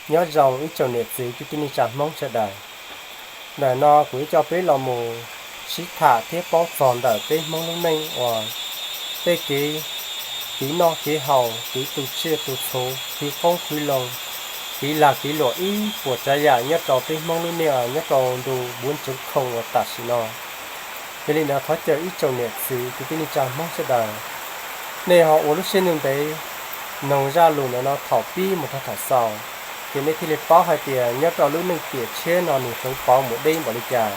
Nyob zoo ib tsoom niam txiv kwv tij neej tsa Hmoob sawv daws. Ntawm no kuv yuav coj peb los mus sib tham thiab paub txog ntawm peb Hmoob lub neej uas tej kev, kev noj kev haus, kev tu tsiaj tu txhu, khwv qoob khwv loo, kev lag kev luam ib puas tsav yam nyob rau peb Hmoob lub neej nyob rau ntu bốn chấm không uas tam sim no. Yog li ntawd thov caw ib tsoom niam txiv kwv tij neej tsa Hmoob sawv daws, nej ho ua lub siab ntev ntev mloog zaj lus ntawm no thaum pib mus rau thaum xaus, ces nej thiaj li paub hais tias nyob rau lub neej tiam tshiab no nws hloov pauv mus deb npaum li cas.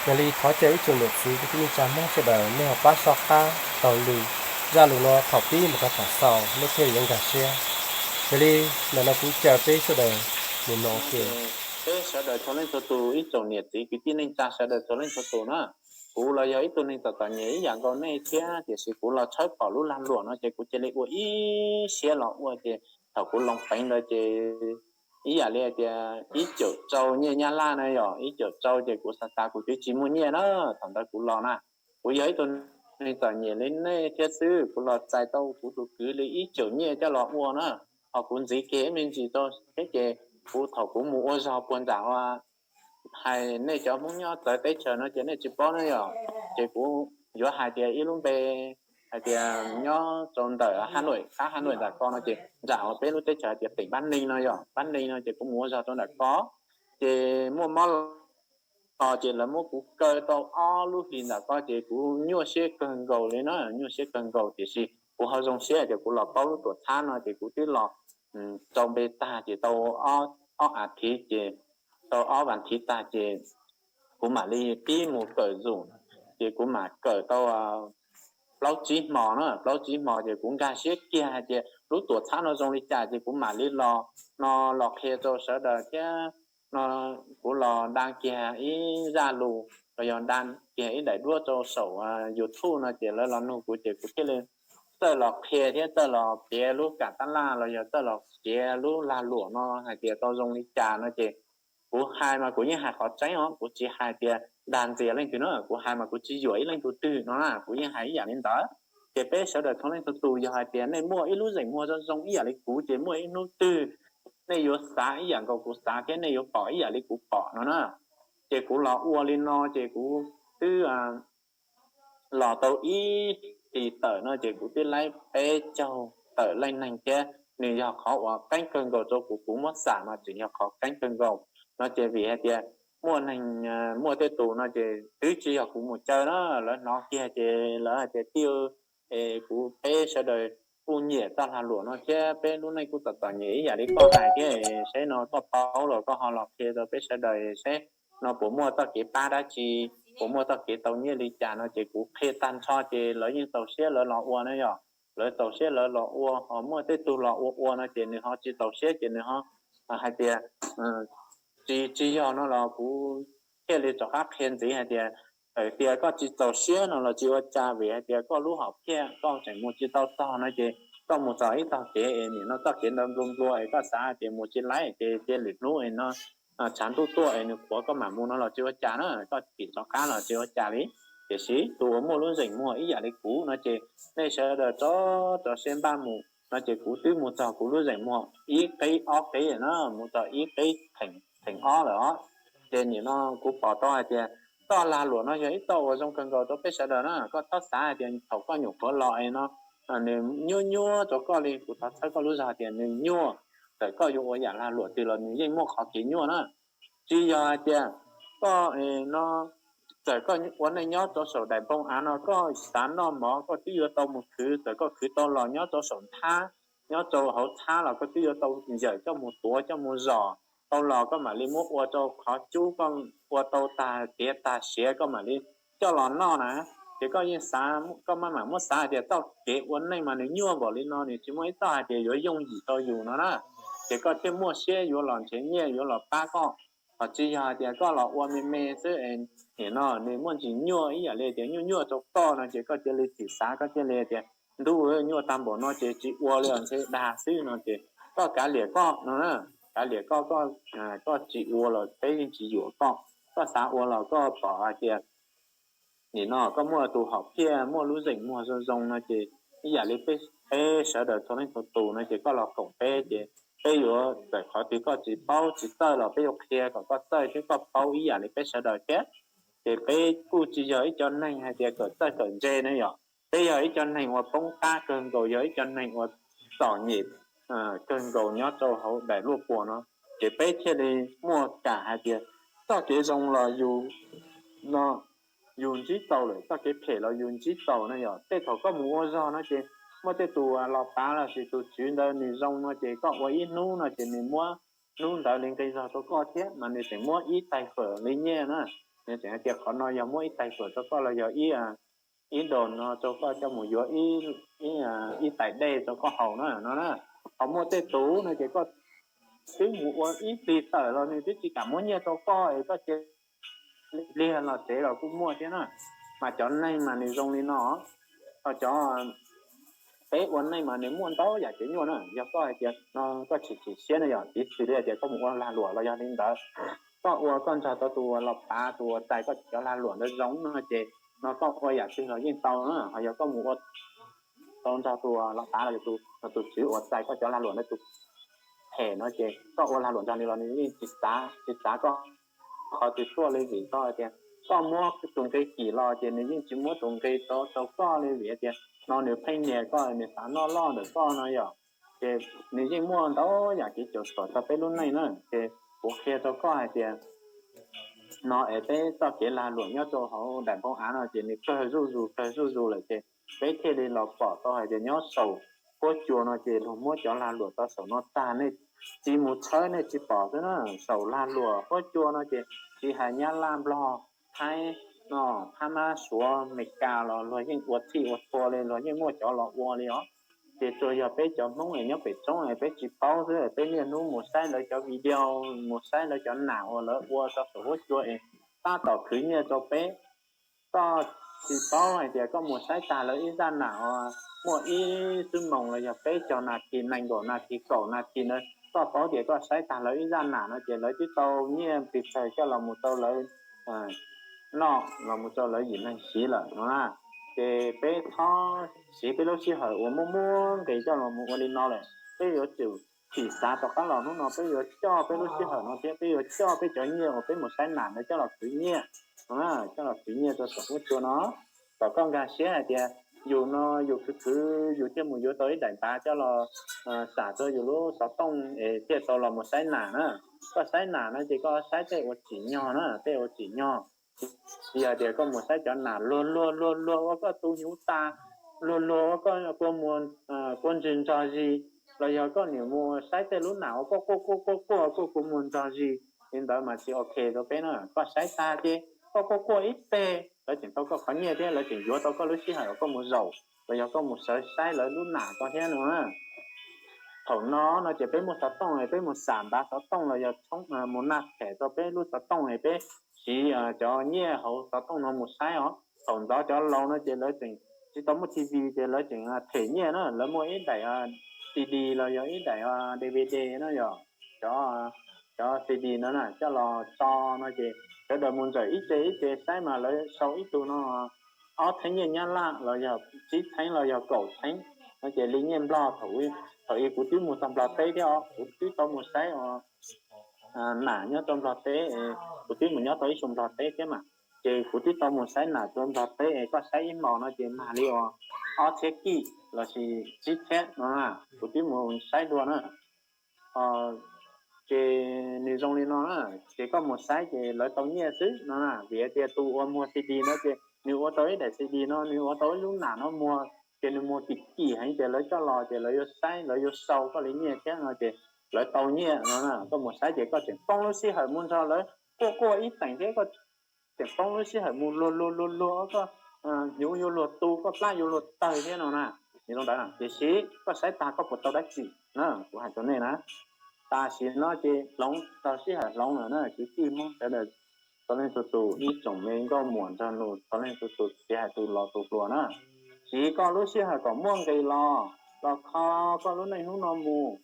Yog li thov caw ib tsoom niam txiv kwv tij neej tsa Hmoob sawv daws nej ho pab soj qab taug lw zaj lus no thaum pib mus rau thaum xaus nej thiaj yuav nkag siab. Yog li ntawm no kuv caw peb sawv daws mus mloog ua ke. Peb sawv daws txhua leej txhua tus, ib tsoom niam txiv kwv tij neej tsa sawv daws txhua leej txhua tus na, kuv los yog ib tug neeg txom txom nyem ib yam nkaus nej thiab, tiam sis kuv los tshawb pom lub lag luam no ces kuv cia li ua ib siab los ua ces thaum kuv loo peev ntawd ces ib yam li hais tias ib caum rau nyiaj Nyab Laj na yom, ib caum rau ces kuv xav tas kuv twb tsis muaj nyiaj na. Thaum ntawd kuv los na, kuv yog ib tug neeg txom nyem li nej thiab xwb, kuv los txais tau kuv tus kwv li ib caum nyiaj coj los ua na, ho kuv ntxiv kiag ib me ntsis rau thiab ces kuv thaum kuv mus ua zog puag nram hais nej cov Hmoob nyob txawv teb chaws no ces nej tsis paub na yom, ces kuv yuav hais tias ib lub npe hais tias nyob rau ntawm Hà Nội, qab Hà Nội ntawm ko no ces nram uas peb lub teb chaws hais tias tỉnh Bắc Ninh no yom, Bắc Ninh no ces kuv mus ua zog rau ntawm ko ces muaj mob los ces lawv muab kuv kaw tau ob lub hlis ntawm ko ces kuv nyuaj siab kawg nkaus li na, nyuaj siab kawg nkaus, tiam sis kuv ho zoo siab ces kuv los paub lub tuam txhab no ces kuv twb los rau npe tag ces tau ob as thiv ces, tau ob vas thiv tag ces kuv mam li pib mus kawm zum, ces kuv mam kawm tau plaub tsib hmo na, plaub tsib hmo ces kuv nkag siab kiag hais tias lub tuam txhab no zoo li cas ces kuv mam li los no los qhia rau sawv daws thiab no, kuv los da kiag ib zaj lus los yog da kiag ib daim duab rau saum YouTube no ces lawv los nug kuv ces kuv thiaj li txawj los qhia thiab txawj los piav lub kam tab laj los yog txawj los piav lub lag luam no hais tias tau zoo li cas no ces kuv hais mas kuv yeej hais qhov tseeb os, kuv tsis hais tias dag ntxias leej twg na, kuv hais mas kuv tsis yuam ib leej twg twg no na, kuv yeej hais ib yam li ntawd. Ces peb sawv daws txhua leej txhua tus yog hais tias nej muaj ib lub zeem muag zoo zoo ib yam li kuv ces muaj ib hnub twg nej yuav xav ib yam nkaus kuv xav thiab nej yuav pom ib yam li kuv pom no na. Ces kuv los ua li no ces kuv twb los tau ib hlis tawm no ces kuv twb laib peb caug tawm leej neeg thiab nws yog qhov uas qeeb kawg nkaus rau kuv, kuv muab xam mas tseem yog qhov qeeb kawg nkaus no ces vim hais tias muaj neeg, muaj tej tus no ces twb tsis yog kuv mus caw na, lawv hnov kiag ces lawv hais tias tij, es kuv peb sawv daws kuj nyiam txoj lag luam no thiab peb lub neej kuj txom txom nyem ib yam li koj hais thiab, seb no koj paub los koj ho los qhia rau peb sawv daws seb no puas muaj txoj kev pab dab tsi, puas muaj txoj kev tau nyiaj li cas no ces kuv qhia tag nrho ces lawv yeej txaus siab lawv los ua na yom. Lawv txaus siab lawv los ua, ho muaj tej tug los ua ua no ces nws ho tsis txaus siab ces nws ho hais tias tsis, tsis yog no los kuv thiaj li rov qab qhia ntxiv hais tias, txawm tias koj tsis txaus siab no los tsis ua cas, vim hais tias koj lub hom phiaj koj tseem mus tsis tau txog no ces koj mus txog ib tog kev es nim no txoj kev ntawd nplua nplua es koj xav hais tias mus tsis laib ces cia lwm hnub es no tshav ntuj tuaj es nws qhuav koj mam mus no los tsis ua cas na, koj thim rov qab los tsis ua cas li. Tiam sis tus uas muaj lub zeem muag ib yam li kuv no ces nej sawv daws rov, rov siab npaj mus no ces kuv twb mus txog kuv lub zeem muag ib qib ob qib na, mus txog ib qib theem ob lawm os. Ces nim no kuv pom tau hais tias txoj lag luam no yog ib txoj uas zoo kawg nkaus rau peb sawv daws na, koj txhob xav hais tias thaum koj nyuam qhuav los es no nws nyuaj nyuaj rau koj li, kuv thov txhawb koj lub zog tias nws nyuaj, txawm koj yuav ua yam lag luam twg los nws yeej muaj qhov kev nyuaj na. Tsis yog hais tias koj no, txawm koj ua neej nyob rau saum daim npoo av no koj xav noj mov koj twb yuav tau mus khwv, txawm koj khwv tau los nyob rau saum nthab, nyob rau hauv txhab los koj twb yuav tau yawm coj mus tuav coj mus zom, tau los koj mam li muab ua rau qhov cub, koj ua tau tag tiav tag siav koj mam li coj los noj na. Ces koj yeej xav, koj maj mam muab xav hais tias txoj kev ua neej mas nws nyuaj npaum li no, nws tsis muaj ib txoj hais tias yuav yooj yim rau yus no na. Ces koj thiaj muaj siab yuav los nrhiav nyiaj yuav los pab koj. Ho tsis yog hais tias koj los ua me me xwb es nim no nws muaj ntsis nyuaj ib yam li tias nyuaj nyuaj rau koj no ces koj cia li txim xav, koj cia li tias ntuj, nyuaj tag npaum no ces tsis ua li os, ntshe dag xwb no ces koj kav liam koj no na. Kav liam koj, koj, koj tsis ua los peb yeej tsis yuam koj. Koj xav ua los koj pom hais tias nim no koj muaj tus hom phiaj muaj lub zeem muag zoo zoo no ces ib yam li peb sawv daws txhua leej txhua tus no ces koj los koom peb ces peb yuav txawm qhov twg koj tsis paub tsis txawj los peb yuav qhia kom koj txawj thiab koj paub ib yam li peb sawv daws thiab. Ces peb kuj tsis yog ib co neeg hais tias kawm txawj kawm ntse ne yom, peb yog ib co neeg uas poob qab kawg nkaus, yog ib co neeg uas txom nyem kawg nkaus nyob rau hauv daim luaj puas no, ces peb thiaj li muaj kam hais tias txoj kev zoo los yus no yus ntsib txaus lawm, txoj kev phem los yus ntsib txaus no yom. Tej thaum koj mus ua zog no ces muaj tej tus los pav los sis tus tswv ntawd nws zoo no ces koj ua ib hnub no ces nws muab hnub ntawd li nqi zog rau koj thiab mas nws tseem muab ib tais fawm li nyiaj na. Nws tseem hais tias qhov no yog muab ib tais fawm rau koj los yog ib ib dos no rau koj coj mus yuav ib tais dej rau koj haus na no na. Ho muaj tej tus no ces koj twb mus ua ib plig tawm los nws twb tsis kam muab nyiaj rau koj es koj cia li los tsev los kuj muaj thiab na. Mas cov neeg mas nws zoo li no, ho cov peb ua neej mas nws muaj ntau yam kev nyuaj na. Yog koj hais tias no koj chim chim siab no yog piv txwv li hais tias koj mus ua lag luam los yog li ntawd, koj ua koj nrog tau tus los pav tus uas txais koj cov lag luam ntawd zoo no ces no koj ua yam twg los yeej tau na. Ho yog koj mus ua tau nrog tus los pav los tus tswv uas txais koj cov lag luam ntawd tus phem no ces koj ua lag luam nrog nws los nws yeej tsis xav, tsis xav koj qhov twg tuaj li vim koj tias koj muab tus nqi kim los ces nws yeej tsis muab tus nqi rau koj li vim tias no nws pheej nias koj, nws xav noj loj ntawm koj no yom. Ces nws yeej muaj ntau yam kev caum txom rau peb lub neej na. Ces kuv qhia rau koj hais tias no es peb txoj kev lag luam nyob rau hauv daim npau av no ces nws kawg zuj zus kawg zuj zus lawm ces peb thiaj li los pom tau hais tias nyob saum huab cua no ces luag muab cov lag luam rau saum no tag, nej tsis mus tshawb nej tsis pom xwb na. Saum lag luam huab cua no ces tsis hais Nyab Laj, Nplog, Thaib, no, Phab Mab, Suav, Meskas los luag yeej ua txhij ua txhua li, luag yeej muaj cov los ua li os. Ces tsuas yog peb cov Hmoob es nyob pem roob es peb tsis paub xwb, peb niaj hnub mus saib lawv cov video, mus saib lawv cov nam uas lawv ua rau saum huab cua es tab tom khwv nyiaj rau peb. Koj tsis paub hais tias koj mus saib tag lawv ib zaj nam uas muaj ib xuab moos los yog peb caug nas this, nees nkaum nas this, kaum nas this ntawd, koj paub tias koj saib tag lawv ib zaj nam no ces lawv twb tau nyiaj pes tsawg coj los mus rau lawv noj, los mus rau lawv yim neeg siv lawm no na. Ces peb txhob siv peb lub sij hawm uas muaj muaj nqis coj los mus ua li no lawm. Peb yuav tsum thim xav rov qab los hnub no, peb yuav coj peb lub sij hawm no thiab peb yuav coj peb cov nyiaj uas peb mus saib nam ntawd coj los khwv nyiaj, coj los khwv nyiaj rau saum huab cua no. Kom koj nkag siab hais tias yus no yus khwv khwv yus thiaj mus yuav tau ib daim npav coj los xam rau yus lub xov tooj es thiaj tau los mus saib nam na. Koj saib nam no ces koj saib tej uas tsim nyog na, tej uas tsim nyog. Tsis yog tias koj mus saib cov nam luag luag luag luag ua koj tu hnyuv tas, luag luag ua koj kua muag, kua ntswg ntsog zis, los yog koj niam mus saib tej lub nam uas koj quaj quaj quaj quaj koj kua muag ntsog zis li ntawd mas tsis ok rau peb na. Koj saib tag ces koj quaj quaj ib teg lawv tseem tau koj qhov nyiaj thiab lawv tseem yuav tau koj lub sij hawm uas koj mus zaum los yog koj mus sawv saib lawv lub nam ko thiab no na. Thaum no no ces peb muaj xov tooj es peb mus xam npav xov tooj los yog tshoob mus naj them rau peb lub xov tooj es peb siv cov nyiaj hauv xov tooj no mus saib os. Thaum ntxov cov laus no ces lawv tseem tsis tau muaj T V ces lawv tseem them nyiaj na, lawv muaj ib daim C D los yog ib daim D V D no yog cov, cov C D no na coj los tso no ces sawv daws mus ntsawm ib ce ib ce saib mas lawv sau ib tug no ob txheeb nyiaj Nyab Laj los yog tsib txheeb los yog kaum txheeb no ces li nyiaj Nplog. Thaum ub kuv twb mus txog Nplog teb thiab os, kuv twb tau mus saib nam nyob rau Nplog teb, kuv twb mus nyob tau ib xyoo Nplog teb thiab mas, ces kuv twb tau mus saib nam rau Nplog teb es koj saib ib hmos no ces mag li uas ob txhiab kij los sis tsib txhiab no, kuv twb mus saib dua na. Ces nws zoo li no na, ces koj mus saib ces lawv tau nyiaj xwb no na, vim tias tus uas muag C D no ces nws ua tau ib daim C D no, nws ua tau ib lub nam no muag, ces nws muag kim kim heev ces lawv coj los ces lawv yuav saib, lawv yuav sau koj li nyiaj thiab no ces lawv tau nyiaj no. Koj mus saib ces koj tseem poob lub sij hawm mus nrog lawv quaj quaj ib teem thiab koj tseem poob lub sij hawm mus luag luag luag luag koj hnyuv yuav luag tu, koj plab yuav luag tawg thiab no na. Nws zoo ntawd na, tiam sis koj saib tag koj puas tau dab tsi na, kuv hais rau nej na. Tam sim no ces hloov tau sij hawm hloov lawm na, kwv tij Hmoob sawv daws, txhua leej txhua tus ib tsoom me nkauj muam nraug nus, txhua leej txhua tus txiv hais tus laus tus hluas na, siv koj lub sij hawm kom muaj nqis los, los kho koj lub neej hnub no mus,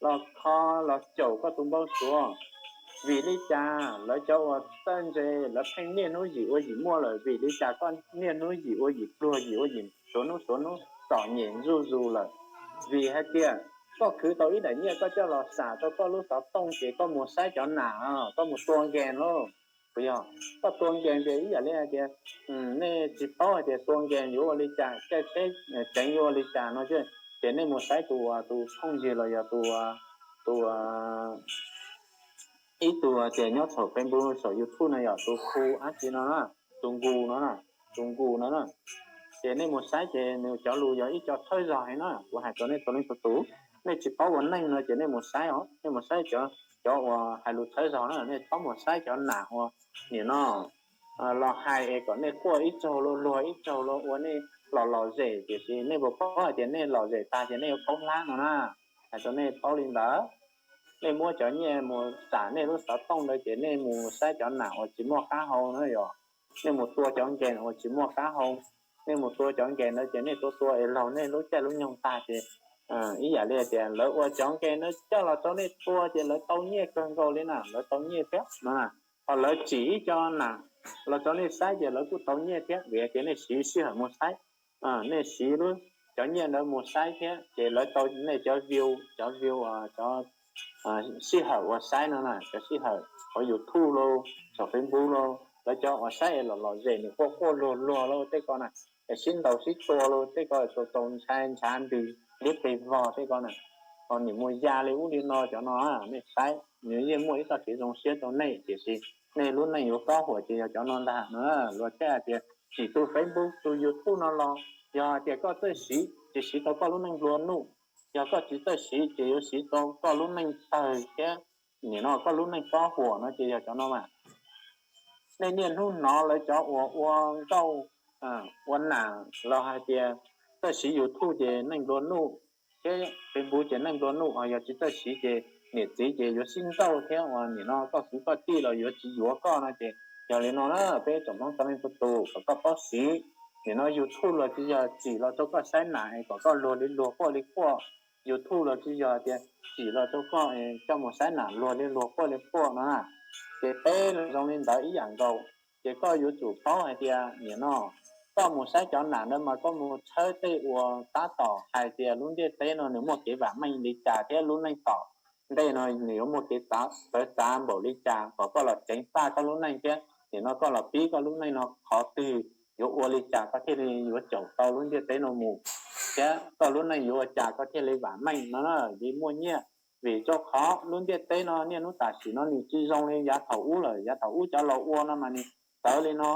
los kho los caum koj tus npau suav. Vim li cas lawv cov uas txawj ntse lawv pheej niaj hnub yim ua yim muaj lawm, vim li cas koj niaj hnub yim ua yim pluag, yim ua yim suav hnub suav hnub txom nyem zuj zus lawm? Vim hais tias koj khwv tau ib daim nyiaj koj coj los sam rau koj lub xov tooj ces koj mus saib cov nam, koj mus tua nkees lauj. Puas yog? Koj tua nkees ces ib yam li hais tias nej tsis paub hais tias tua nkees yuav ua li cas, caij tsheb tseev yuav ua li cas no, ces nej mus saib tus, tus phooj ywg los yog tus, tus ib tug tias nyob saum Facebook saum YouTube no yog tus khu ab tsi no na, tus nkus no, tus nkus no na. Ces nej mus saib ces nws cov lus yog ib co txhawb zog heev na, kuv hais rau nej txhua leej txhua tus, nej tsis paub ua neej no ces nej mus saib os, nej mus saib cov, cov uas hais lus txhawb zog na, nej txhob mus saib cov nam uas nim no los hais es kom nej quaj ib tsaug luag luag ib tsaug luag ua nej los lom zem, tiam sis nej puas paub hais tias nej lom zem tag ces nej yuav poob hlab no na. Hais rau nej paub li ntawd, nej muab cov nyiaj mus sam nej lub xov tooj ntawd ces nej mus saib cov nam uas tsis muaj qab hau na yog, nej mus tua cov nkees uas tsis muaj qab hau, nej mus tua cov nkees ntawd ces nej tua tua es laug nej lub caij lub nyoog tag ces ib yam li tias lawv ua cov nkees ntawd coj los rau nej tua ces lawv tau nyiaj kawg nkaus li na, lawv tau nyiaj thiab no na. Ho lawv tsim ib co nam los rau nej saib ces lawv kuj tau nyiaj thiab, vim tias nej siv sij hawm mus saib, nej siv lub, cov nyiaj ntawd mus saib thiab ces lawv tau nej cov view, cov view, cov sij hawm uas saib no na, cov sij hawm hauv YouTube los, saum Facebook los, lawv cov uas saib es los lom zem nws quaj quaj luag luag los tej ko na, es sib ntaus sib tua los tej ko, tau tau ntshai ntshav ntws liab pes vog tej ko na, ho nim mus ya li ub li no cov no, nej saib nws yeej muaj ib txoj kev zoo siab rau nej, tiam sis nej lub neej yuav kob huam ces yog cov no ntag na. Luag thiaj hais tias tsim tus Facebook tus YouTube no los yog hais tias koj txawj siv ces siv tau koj lub neej nplua nuj, yog koj tsis txawj siv ces yuav siv tau koj lub neej tawg thiab, nim no koj lub neej kob huam no ces yog cov no mas. Nej niaj hnub hnov lawv cov uas ua nkauj, ua nam los hais tias txawj siv YouTube ces neej nplua nuj, thiab Facebook ces neej nplua nuj, ho yog tsis txawj siv ces niam txiv ces yuav sib nrauj thiab uas nim no koj kwv koj tij los yuav tsis yuav koj no ces yog li no na, peb tsoom Hmoob txhua leej txhua tus kom koj paub siv. Nim no YouTube los tsis yog tsim los rau koj saib nam es kom koj luag li luag quaj li quaj, YouTube los tsis yog tias tsim los rau koj coj mus saib nam luag li luag quaj li quaj no na. Ces peb zoo li ntawd ib yam nkaus, ces koj yuav tsum paub hais tias nim no koj mus saib cov nam ntawd mas koj mus tshawb tej uas tab tom hais tias lub ntiaj teb no nws muaj kev vam meej li cas thiab lub neej tom ntej no nws yuav muaj kev txawv txav npaum li cas kom koj los ceev faj koj lub neej thiab nim no koj los pib koj lub neej no qhov twg yuav ua li cas koj thiaj li yuav caum tau lub ntiaj teb no mus, thiab koj lub neej yuav ua cas koj thiaj li vam meej no na, li muaj nyiaj. Vim rau qhov lub ntiaj teb no niaj hnub tam sim no nws tsis zoo li yav thaum ub lawm, yav thaum ub cov laus ua no mas nws txawv li no.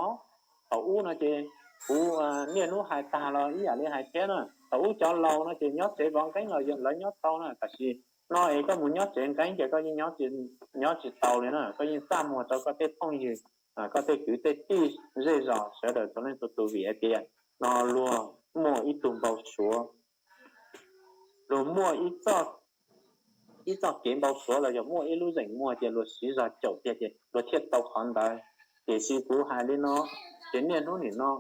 Thaum ub no ces kuv niaj hnub hais tag los ib yam li hais thiab na, thaum ub cov laus no ces nyob tsev vov nqeeb los lawv nyob tau na, tam sim no es koj mus nyob tsev nqeeb ces koj yeej nyob tsis tau li na, koj yeej txaj muag rau koj tej phooj ywg, koj tej kwv tej tij zej zos sawv daws txhua leej txhua tus vim hais tias no luag muaj ib tug npau suav, luag muaj ib txoj kev npau suav los yog muaj ib lub zeem muag ces luag siv zog caum tiag ces luag thiaj tau qhov ntawd. Tiam sis kuv hais li no, ces niaj hnub nim no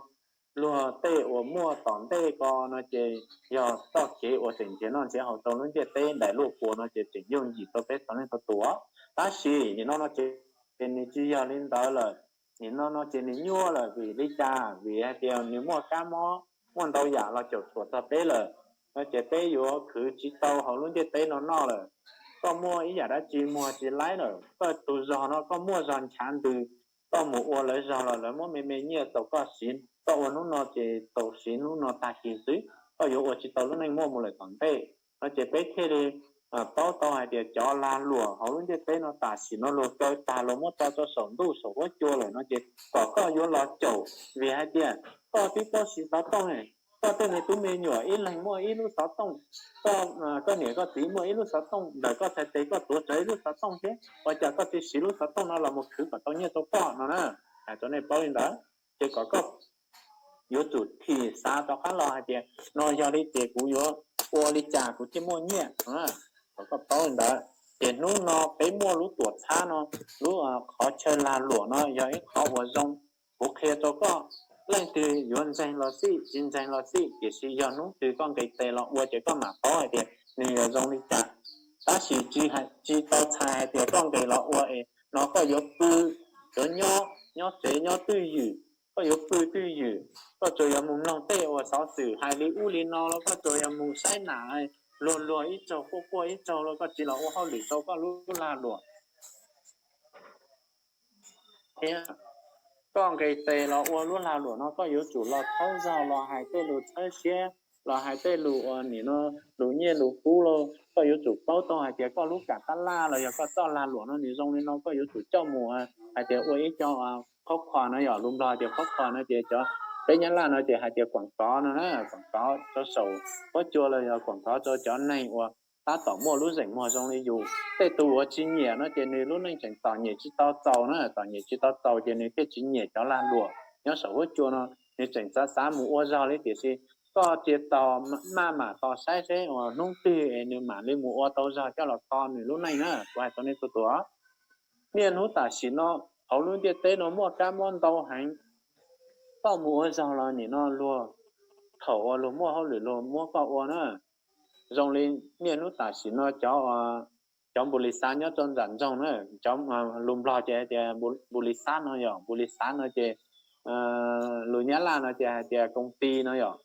luag tej uas muaj tom ntej ko no ces yog txoj kev uas tseem nrhiav noj nrhiav haus rau lub ntiaj teb daim luaj puas no ces tseem yooj yim rau peb txhua leej txhua tus. Tab sis nim no no ces nws tsis yog li ntawd lawm. Nim no no ces nws nyuaj lawm vim li cas? Vim hais tias nws muaj kab mob, muaj ntau yam los caum txhuam txog peb lawm, no ces peb yuav khwv tsis tau hauv lub ntiaj teb no noj lawm. Koj muaj ib yam dab tsi muag tsis laib lawm, koj tus zog no koj muaj zog nchav ntws, koj mus ua lawv zog los lawv muab me me nyiaj tau koj siv, koj ua hnub no ces tau siv hnub no tag kis xwb, koj yuav ua tsis tau lub neej muaj mus lawm tom ntej. No ces peb thiaj li paub tau hais tias cov lag luam hauv lub ntiaj teb no tam sim no luag kaw tag luag muab tso rau saum ntuj saum huab cua lawm no ces kom koj yuav los caum, vim hais tias koj twb paub siv xov tooj, koj tej me tub me nyuam ib leeg muaj ib lub xov tooj, koj niam koj txiv muaj ib lub xov tooj, ntawm koj txhais tes koj tuav rawv ib lub xov tooj thiab, ua cas koj tsis siv lub xov tooj no los mus khwv kom tau nyiaj rau koj no na? Hais rau nej paub li ntawd, ces kom koj yuav tsum thim xav rov qab los hais tias no yog li ces kuv yuav ua li cas kuv thiaj muaj nyiaj. Kom koj paub li ntawd, ces hnub no peb muaj lub tuam txhab no, lub qhov chaw lag luam no yog ib qhov uas zoo. Kuv qhia rau koj, leej twg yuav ntseeg los xij, tsis ntseeg los xij, tiam sis yog hnub twg koj nqis tes los ua ces koj mam paub hais tias nws yuav zoo li cas. Tab sis tsis tau txhais hais tias koj nqis los ua es no koj yuav pw, yuav nyob, nyob tsev nyob twj ywm, koj yuav pw twj ywm, koj tsuas yuav mus mloog tej uas xov xwm hais li ub li no los koj tsuas yuav mus saib nam luag luag ib zaug quaj quaj ib zaug los koj tsis los ua hauj lwm rau koj lub lag luam thiab. Koj nqis tes los ua lub lag luam no koj yuav tsum los thaub zog los hais tej lus txhawb siab, los hais tej lus uas nim no lus nyiaj lus kub los koj yuav tsum paub tau hais tias koj lub kam tab laj los yog koj txoj lag luam no nws zoo li no koj yuav tsum coj mus hais tias ua ib co qhob qhuas no yom, lus Nplog tias qhob qhuas no ces cov peb Nyab Laj no ces hais tias kuam kov no na, kuam kov rau saum huab cua los yog kuam kov rau cov neeg uas tab tom muaj lub zeem muag zoo li yus. Tej tus uas tsis nyiam no ces nws lub neej tseem tom nyiam tsis tau txaus na, tom nyiam tsis tau txaus ces nws thiaj tsis nyiam cov lag luam nyob saum huab cua no, nws tseem xav xav mus ua zog li. Tiam sis koj cia tos maj mam tos saib seb uas hnub twg es nws mam li mus ua tau zog coj los kho nws lub neej na, kuv hais rau nej tus tuav. Niaj hnub tam sim no hauv lub ntiaj teb no muaj kab mob ntau heev, koj mus ua zog los nim no luag, thaum uas luag muaj hauj lwm luag muab koj ua na, zoo li niaj hnub tam sim no cov, cov npu li xav nyob rau nram nroog na, cov, lus Nplog ces tias npu li xav no yom, npu li xav no ces lus Nyab Laj no ces hais tias koom ti no yom.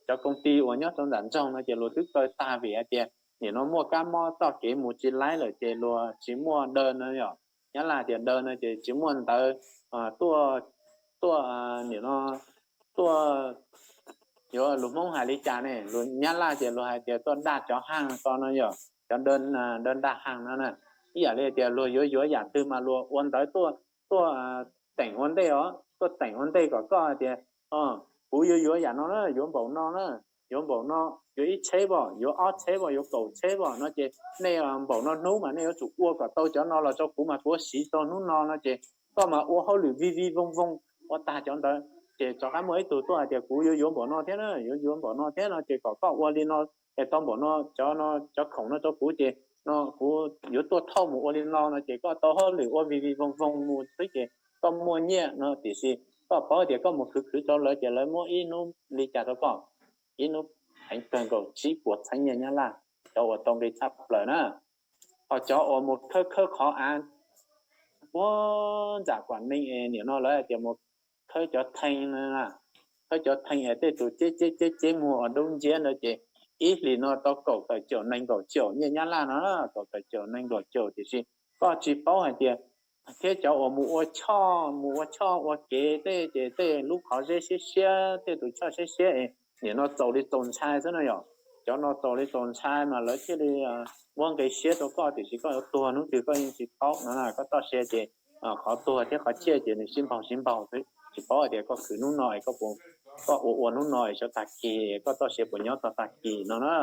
Cov koom ti uas nyob rau nram nroog no ces luag twb kaw tag vim hais tias nim no muaj kab mob txoj kev mus tsis laib lawm ces luag tsis muaj daw no yom. Nyab Laj tias daw no ces tsis muaj ntawv tuaj, tuaj nim no tuaj, yuav lus Hmoob hais li cas ne, lus Nyab Laj ces luag hais tias tuaj dag cov haaj ko no yom, cov daw dag haaj no na. Ib yam li tias luag yuav yuav yam twg mas luag ua ntawv tuaj, tuaj teem ua ntej os, tuaj teem ua ntej kom koj hais tias kuv yuav yuav yam no na, yuav npaum no na, yuav npaum no, yuav ib tsheb pom, yuav ob tsheb pom, yuav kaum tsheb pom no ces nej npaum no hnub mas nej yuav tsum ua kom tau cov no los rau kuv mas kuv yuav siv tau hnub no no ces koj mas ua hauj lwm vij vij voog voog ua tag cov ntawd ces rov qab muaj ib tug tuaj hais tias kuv yuav yuav npaum no thiab na, yuav yuav npaum no thiab no ces kom koj ua li no es tau npaum no, cov no, cov khoom no rau kuv ces no kuv yuav tuaj thauj mus ua li no no ces koj tau hauj lwm ua vij vij voog voog mus xwb ces koj muaj nyiaj no. Tiam sis koj paub tias koj mus khwv khwv rau lawv ces lawv muab ib hnub li cas rau koj, ib hnub heev kawg nkaus tsib puas txheeb nyiaj Nyab Laj, cov uas tau nqi tshaj plaws na. Ho cov uas mus khawb khawb qhov av puag nram Kuam Neeg es nim no lawv hais tias mus khawb cov thee, khawb cov thee es tej tus ceb ceb ceb ceb muag uas dub nciab ntawd ces ib hlis no tau kaum tawm caum nees nkaum caum nyiaj Nyab Laj no, kaum tawm caum nees nkaum caum. Tiam sis koj tsis paub hais tias thiab cov uas mus ua choj, mus ua choj ua kev tej ces tej lub qhov zeb siab siab, tej tus choj siab siab es nim no txaus li txaus ntshai xwb no yom. Cov no txaus li txaus ntshai mas lawv thiaj li muab nqi siab rau koj, tiam sis koj yuav tuag hnub twg koj yeej tsis paub no na. Koj txoj sia ces qhov tuag thiab qhov ciaj ces nws sib npaug sib npaug xwb, tsis paub hais tias koj khwv hnub no es koj ua ua hnub no es xyov tag kis koj txoj sia puas nyob txog tag kis no na.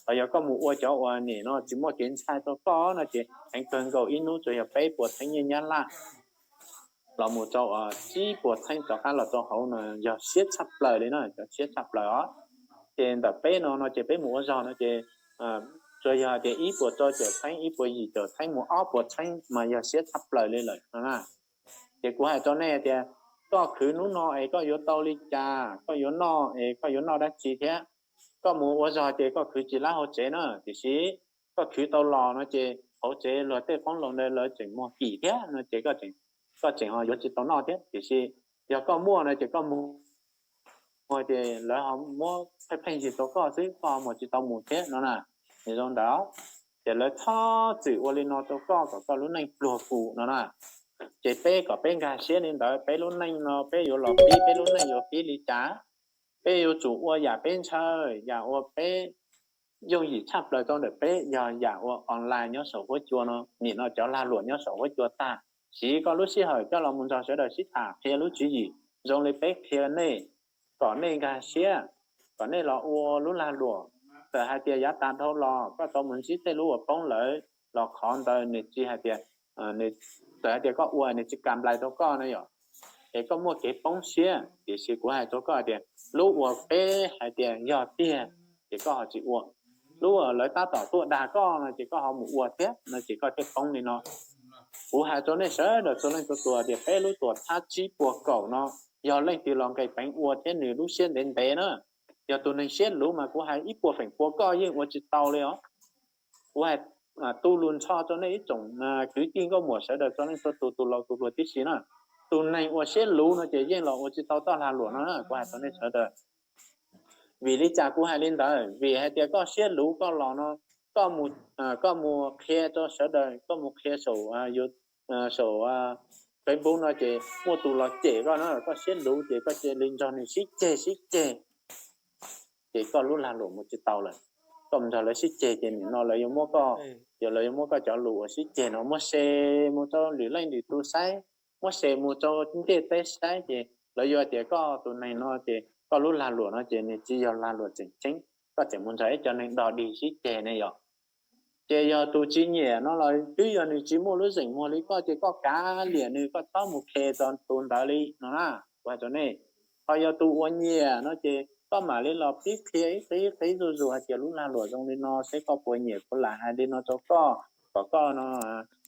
Los yog koj mus ua cov uas nim no tsis muaj kev ntshai rau koj no ces heev kawg nkaus ib hnub tsuas yog peb puas txheeb nyiaj Nyab Laj los mus rau tsib puas txheeb rov qab los rau hauv no yog siab tshaj plaws li na, cov siab tshaj plaws os. Ces ntawm peb no no ces peb mus ua zog no ces tsuas yog tias ib puas rau caum txheeb, ib puas yim caum txheeb mus ob puas txheeb mas yog siab tshaj plaws li lawm no na. Ces kuv hais rau nej tias koj khwv hnub no es koj yuav tau li cas, koj yuav noj es koj yuav noj dab tsi thiab. Koj mus ua zog ces koj khwv tsis lab hauv tsev na, tiam sis koj khwv tau los no ces hauv tsev luag tej qoob loo ntawd lawv tseem muag kim thiab no ces koj tseem ho yuav tsis tau noj thiab. Tiam sis yog koj muaj no ces koj mus ua ces lawv ho muab pheej pheej yig rau koj xwb, koj ho mus tsis tau mus thiab no na. Nws zoo ntawd, ces lawv txhob txwm ua li no rau koj kom koj lub neej pluag kum no na. Ces peb kom peb nkag siab li ntawd, peb lub neej no peb yuav los pib, peb lub neej yuav pib li cas, peb yuav tsum ua yam peb ntshaw, yam uas peb yooj yim tshaj plaws rau ntawm peb yog yam ua online nyob saum huab cua no. Nim no cov lag luam nyob saum huab cua tag, siv koj lub sij hawm coj los mus nrog sawv daws sib tham qhia lub tswv yim zoo li peb qhia nej, kom nej nkag siab, kom nej los ua lub lag luam. Txawm hais tias yav tas dhau los koj tau mus ntsib tej lub uas poob lawm los qhov ntawd nws tsis hais tias, txawm hais tias koj ua nws tsis kam nplais rau koj na yom, es koj muaj kev poob siab. Tiam sis kuv hais rau koj hais tias lub uas peb hais tias yog tiag ces koj ho tsis ua, lub uas lawv tab tom tuaj dag koj no ces koj ho mus ua thiab no ces koj thiaj poob li no. Kuv hais rau nej sawv daws txhua leej txhua tus tias peb lub tuam txhab tsib puas kaum no, yog leej twg los nqis peev ua thiab nws lub siab ntev ntev na, yog tus neeg siab luv mas kuv hais ib puas feem pua koj yeej ua tsis tau li os. Kuv hais tu lus nrho rau nej ib tsoom kwv tij nkauj muam sawv daws txhua leej txhua tus, tus laus tus hluas tib si na, tus neeg uas siab luv no ces yeej los ua tsis tau txoj lag luam no na, kuv hais rau nej sawv daws. Vim li cas kuv hais li ntawd? Vim hais tias koj siab luv koj los no, koj mus qhia rau sawv daws, koj mus qhia saum, saum Facebook no ces muaj tus los cem koj na, koj siab luv ces koj cia li nrog nws sib ceg sib ceg, ces koj lub lag luam mus tsis tau lawm. Koj mus nrog lawv sib ceg ces nim no lawv yuav muab koj, ces lawv yuav muab koj cov lus uas sib ceg no muab share mus rau lwm leej lwm tus saib, muab share mus rau ntiaj teb saib ces lawv yuav tias koj tus neeg no ces koj lub lag luam no ces nws tsis yog lag luam tseem ceeb, koj tseem mus nrog ib co neeg dog dig sib ceg ne yom. Ces yog tus tsis nyiam no los twb yog nws tsis muaj lub zeem muag li koj ces koj kav liam nws, koj txhob mus qhia rau tus ntawd li no na, kuv hais rau nej. Ho yog tus uas nyiam no ces koj mam li los pib qhia ib qib ib qib zuj zus hais tias lub lag luam zoo li no seb koj puas nyiam, kuv lam hais li no rau koj kom koj no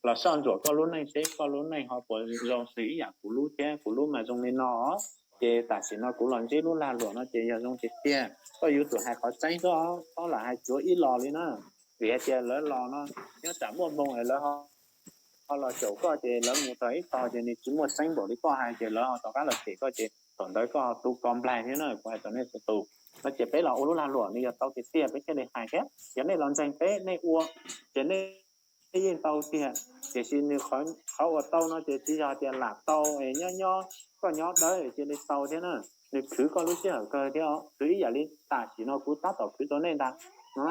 los soj ntsuam koj lub neej seb koj lub neej ho puas zoo xws ib yam kuv lub thiab, kuv lub mas zoo li no. Ces tam sim no kuv los ntsib lub lag luam no ces yog zoo tiag tiag, koj yuav tsum hais qhov tseeb xwb, txhob lam hais tsuav ib los li na. Vim hais tias lawv los no nyob tsam muaj hmoo es lawv ho los caum koj ces lawv mus txog ib tog ces nws tsis muaj tseeb npaum li koj hais ces lawv ho rov qab los cem koj ces thaum ntawd koj tu kos nplaig thiab na, kuv hais rau nej txhua tus. No ces peb los ua lub lag luam nws yog tau tiag tiag peb thiaj li hais thiab, yog nej los ntseeg peb nej ua ces nej yeej tau tiag, tiam sis nws qhov uas tau no ces tsis yog tias lam tau es nyob nyob koj nyob dawb cia li tau thiab na. Nws khwv koj lub sij hawm kawg thiab os, khwv ib yam li tam sim no kuv tab tom khwv rau nej ntag no.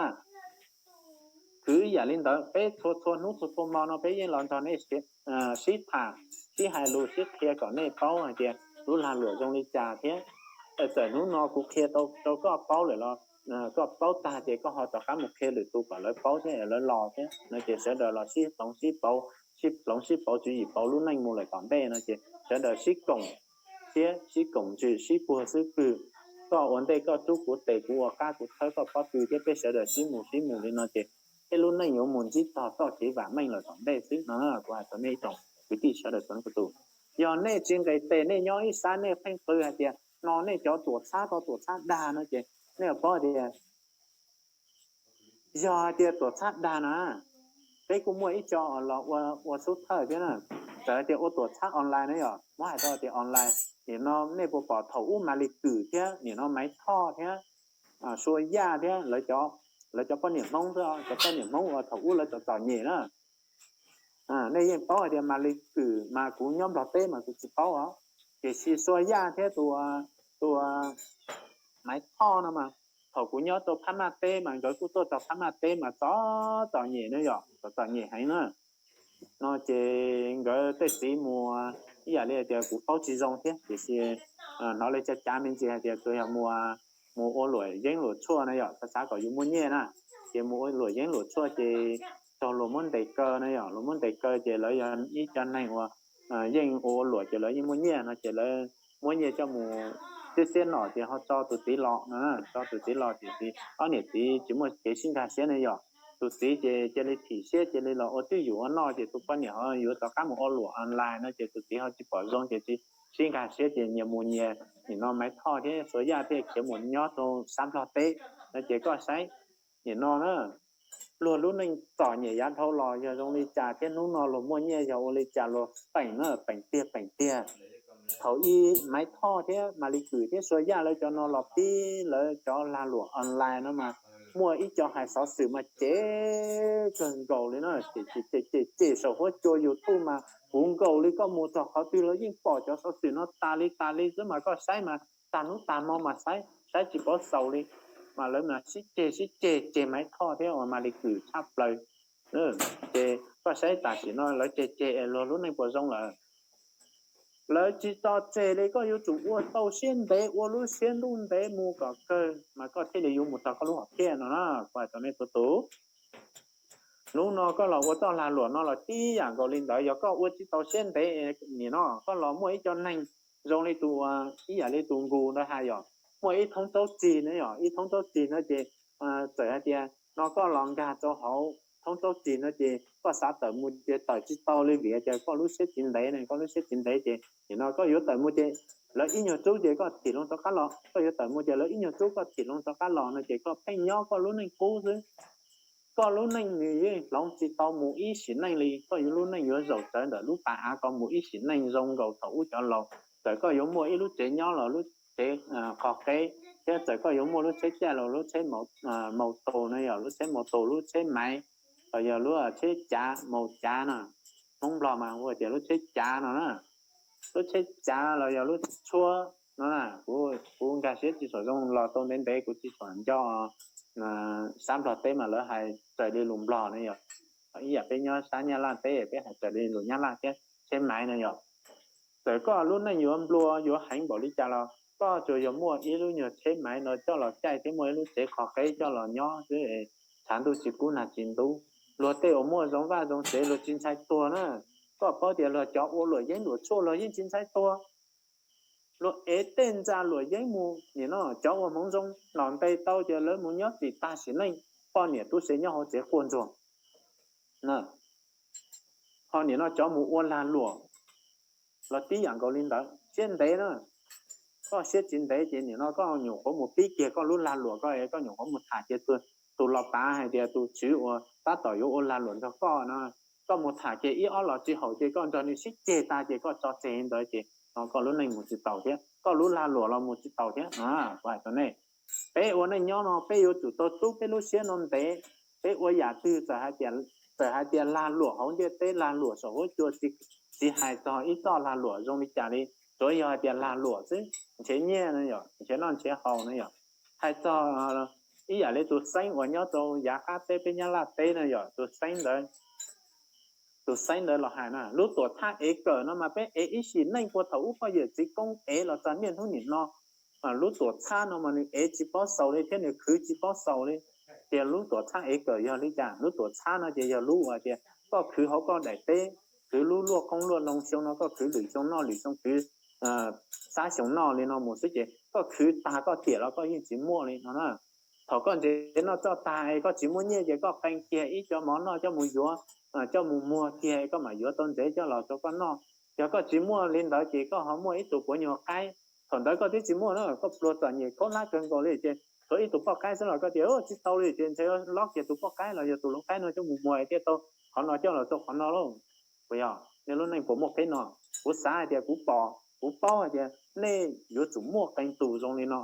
Khwv ib yam li ntawd, peb txhua txhua hnub txhua txhua hmo no peb yeej los nrog nej sib tham, sib hais lus sib qhia kom nej paub hais tias lub lag luam zoo li cas thiab. Txawm hnub no kuv qhia rau koj paub lawm los koj paub tag ces koj ho rov qab mus qhia lwm tus kom lawv paub thiab lawv los thiab no ces sawv daws los sib hloov sib pauv, sib hloov sib pauv tswv yim pauv lub neej mus lawm tom ntej no ces sawv daws sib koom siab sib koom ntsws sib puag xub pwg. Koj ua ntej koj rub kuv tes, kuv ua qab kuv thawb koj pob tw thiab peb sawv daws sib mus sib mus li no ces peb lub neej yuav mus ntsib txog txoj kev vam meej lawm tom ntej xwb no. Kuv hais rau nej ib tsoom kwv tij sawv daws txhua tus, yog nej tsis nqes tes nej nyob ib sab nej pheej qw hais tias no nej cov tuam txhab tau tuam txhab dag no ces nej paub tias yog hais tias tuam txhab dag na, peb kuj muaj ib co los ua xub thawj thiab na. Txawm hais tias ua tuam txhab online na yom, muab hais tau tias online, nim no nej puas pom thaum ub Mas Lis Kwm thiab nim no Maiv Thoj thiab Sua Yaj thiab lawv cov poj niam Hmoob xwb, cov poj niam Hmoob uas thaum ub lawv txom txom nyem na. Nej yeej paub hais tias Mas Lis Kwm mas kuv nyob Nplog teb mas kuv tsis paub os, tiam sis Sua Yaj thiab tus, tus Maiv Thoj no mas thaum kuv nyob rau Phab Maj teb mas nkawd kuj tuaj txog Phab Maj teb mas txom txom nyem na yom, txom txom nyem heev na. No ces nkawd tej txiv mus ib yam li hais tias kuv paub tsis zoo thiab tiam sis hnov li cav cav me ntsis hais tias tsuas yog mus, mus ua luam yeeb luam tshuaj na yom, xav xav kom yus muaj nyiaj na, ces mus ua luam yeeb luam tshuaj ces raug luag muab ntes kaw na yom, luag muab ntes kaw ces lawv yog ib co neeg uas yeej ua ua luam ces lawv yeej muaj nyiaj no ces lawv muab nyiaj coj mus xiab xiab nom ces ho tso tus txiv los no, tso tus txiv los ces ob niam txiv tsis muaj kev sib nkag siab ne yom. Tus txiv ces cia li thim siab cia li los ua twj ywm ua noj ces tus poj niam ho yuav rov qab mus ua luam online no ces tus txiv ho tsis pom zoo ces tsis sib nkag siab ces nyias mus nyias, nim no Maiv Thoj thiab Sua Yaj thiaj khiav mus nyob rau sab Nplog teb no ces koj saib nim no na, luag lub neej txom nyem yav dhau los yog zoo li cas thiab hnub no luag muaj nyiaj yog ua li cas luag peem na, peem tiag peem tiag. Thaum ub Maiv Thoj thiab Mas Lis Kwm thiab Sua Yaj lawv cov no los pib lawv cov lag luam online no mas muaj ib co hais xov xwm mas cem kawg nkaus li na, cem cem cem saum huab cua YouTube mas puv nkaus li, koj mus txog qhov twg lawv yeej pom cov xov xwm no tas li tas li xwb mas koj saib mas tag hnub tag hmo mas saib saib tsis paub xaus li. Mas lawv mas sib ceg sib ceg, ceg Maiv Thoj thiab uas Mas Lis Kwm tshaj plaws. Ces koj saib tam sim no lawv ceg ceg es luag lub neej puas zoo lawm? Lawv tsis tso tseg li, koj yuav tsum ua tau siab ntev, ua lub siab ntuj ntev mus kom kawg mas koj thiaj li yuav mus txog koj lub hom phiaj no na, kuv hais rau nej txhua tus. Hnub no koj los ua txoj lag luam no los tib yam nkaus li ntawd, yog koj ua tsis tau siab ntev nim no koj los muaj ib co neeg zoo li tus, ib yam li tus nkus ntawd hais yom, muaj ib thoob tsaub txig na yom, ib thoob tsaub txig na ces txawm hais tias no koj los nkag rau hauv thoob tsaub txig no ces koj xav tawm mus ces tawm tsis tau li vim tias koj lub siab tsis ntev ne, koj lub siab tsis ntev ces nim no koj yuav tawm mus ces lawv ib nyuag tsub ces koj thim loo rov qab los, koj yuav tawm mus ces lawv ib nyuag tsub koj thim loo rov qab los no ces koj pheej nyob koj lub neej qub xwb. Koj lub neej nws yeej hloov tsis tau mus ib sim neej li, koj yuav lub neej yuav zaum tsawv ntawm lub pas av ko mus ib sim neej zoo nkaus thaum ub cov laus. Txawm koj yuav muaj ib lub tsev nyob los lub tsev qhov qeb, thiab txawm koj yuav muaj lub tsheb caij los lub tsheb mau tus no yog lub tsheb mau tus, lub tsheb maiv, los yog lub tsheb cav mau cav no, Hmoob Nplog mas hu tias lub tsheb cav no na, lub tsheb cav los yog lub tshuab no na, kuv nkag siab tsis tshua zoo los tau ntev ntev kuv tsis tshua nco sab Nplog teb mas lawv hais raws li lus Nplog no yog, ib yam peb nyob sab Nyab Laj teb peb hais raws li lus Nyab Laj thiab, tsheb maiv no yog. Txawm koj lub neej yuav nplua yuav heev npaum li cas los koj tsuas yog muaj ib lub nyuag tsheb maiv no coj los caij thiab muaj ib lub tsev qhov qeb coj los nyob xwb, tshav ntuj tsis kub nag tsis ntub. Luag tej uas muaj zoo vaj zoo tsev luag tsis ntshai tuag na. Koj paub tias luag cov ua luam yeeb luam tshuaj luag yeej tsis ntshai tuag. Luag ev tej ntxa luam yeeb mus nim no cov ua hmoov zoo los ntes tau ces lawv mus nyob txim tag sim neej, poj niam tub se nyob hauv tsev quaj ntsuag. Ho nim no cov mus ua lag luam los tib yam nkaus li ntawd, siab ntev na. Koj siab tsis ntev ces nim no koj nyuam qhuav mus pib kiag koj lub lag luam koj, koj nyuam qhuav mus tham kiag tus los pav hais tias tus tswv uas tab tom yuav ua lag luam nrog koj no, koj mus tham kiag ib ob los tsis haum ces koj nrog nws sib ceg tag ces koj tso tseg li ntawd ces no koj lub neej mus tsis taus thiab, koj lub lag luam los mus tsis taus thiab. Kuv hais rau nej, peb ua neej nyob no peb yuav tsum tau tub peb lub siab no ntev. Peb ua yam twg txawm hais tias lag luam hauv ntiaj teb, lag luam saum huab cua, tsis hais txog ib txoj lag luam zoo li cas li, tsuav yog hais tias lag luam xwb, nrhiav nyiaj no yog, nrhiav noj nrhiav haus no yog. Hais txog ib yam li tus xeeb uas nyob rau yav qab teb peb Nyab Laj teb no yog, tus xeeb ntawd tus xeeb ntawd los hais na, lub tuam txhab ev kawm no mas peb ev ib sim neej puag thaum ub poj yawm txiv koob ev los txog niaj hnub nim no. Lub tuam txhab no mas nws ev tsis paub xaus li thiab nws khwv tsis paub xaus li. Tias lub tuam txhab ev kawm yog li cas? Lub tuam txhab no ces yog lub uas tias koj khwv hauv koj daim teb, khwv lub luaj qoob luaj loo, xyoo no koj khwv lwm xyoo noj lwm xyoo khwv, xab xyoo noj li no mus xwb ces koj khwv tag koj tiam los koj yeej tsis muaj li no na. Thaum koj ntsev noj txoj tag es koj tsis muaj nyiaj ces koj qee kiag ib co mov noj coj mus yuav, coj mus muag kiag koj mam yuav tau ntsev coj los rau koj noj. Yog koj tsis muaj li ntawd ces koj ho muaj ib tug puav nyuag qaib. Thaum ntawd koj twb tsis muaj na, koj pluag txom nyem khaub hlab kawg nkaus li ces tshuav ib tug poj qaib xwb los koj tias tsis tau li ces ntshe lob kiag tus poj qaib los yog tus lau qaib no coj mus muag thiaj tau qhov no coj los rau qhov no lauj. Puas yog? Nej lub neej puas muaj qib no? Kuv xav hais tias kuv pom kuv paub hais tias nej yuav tsum muaj qee tus zoo li no.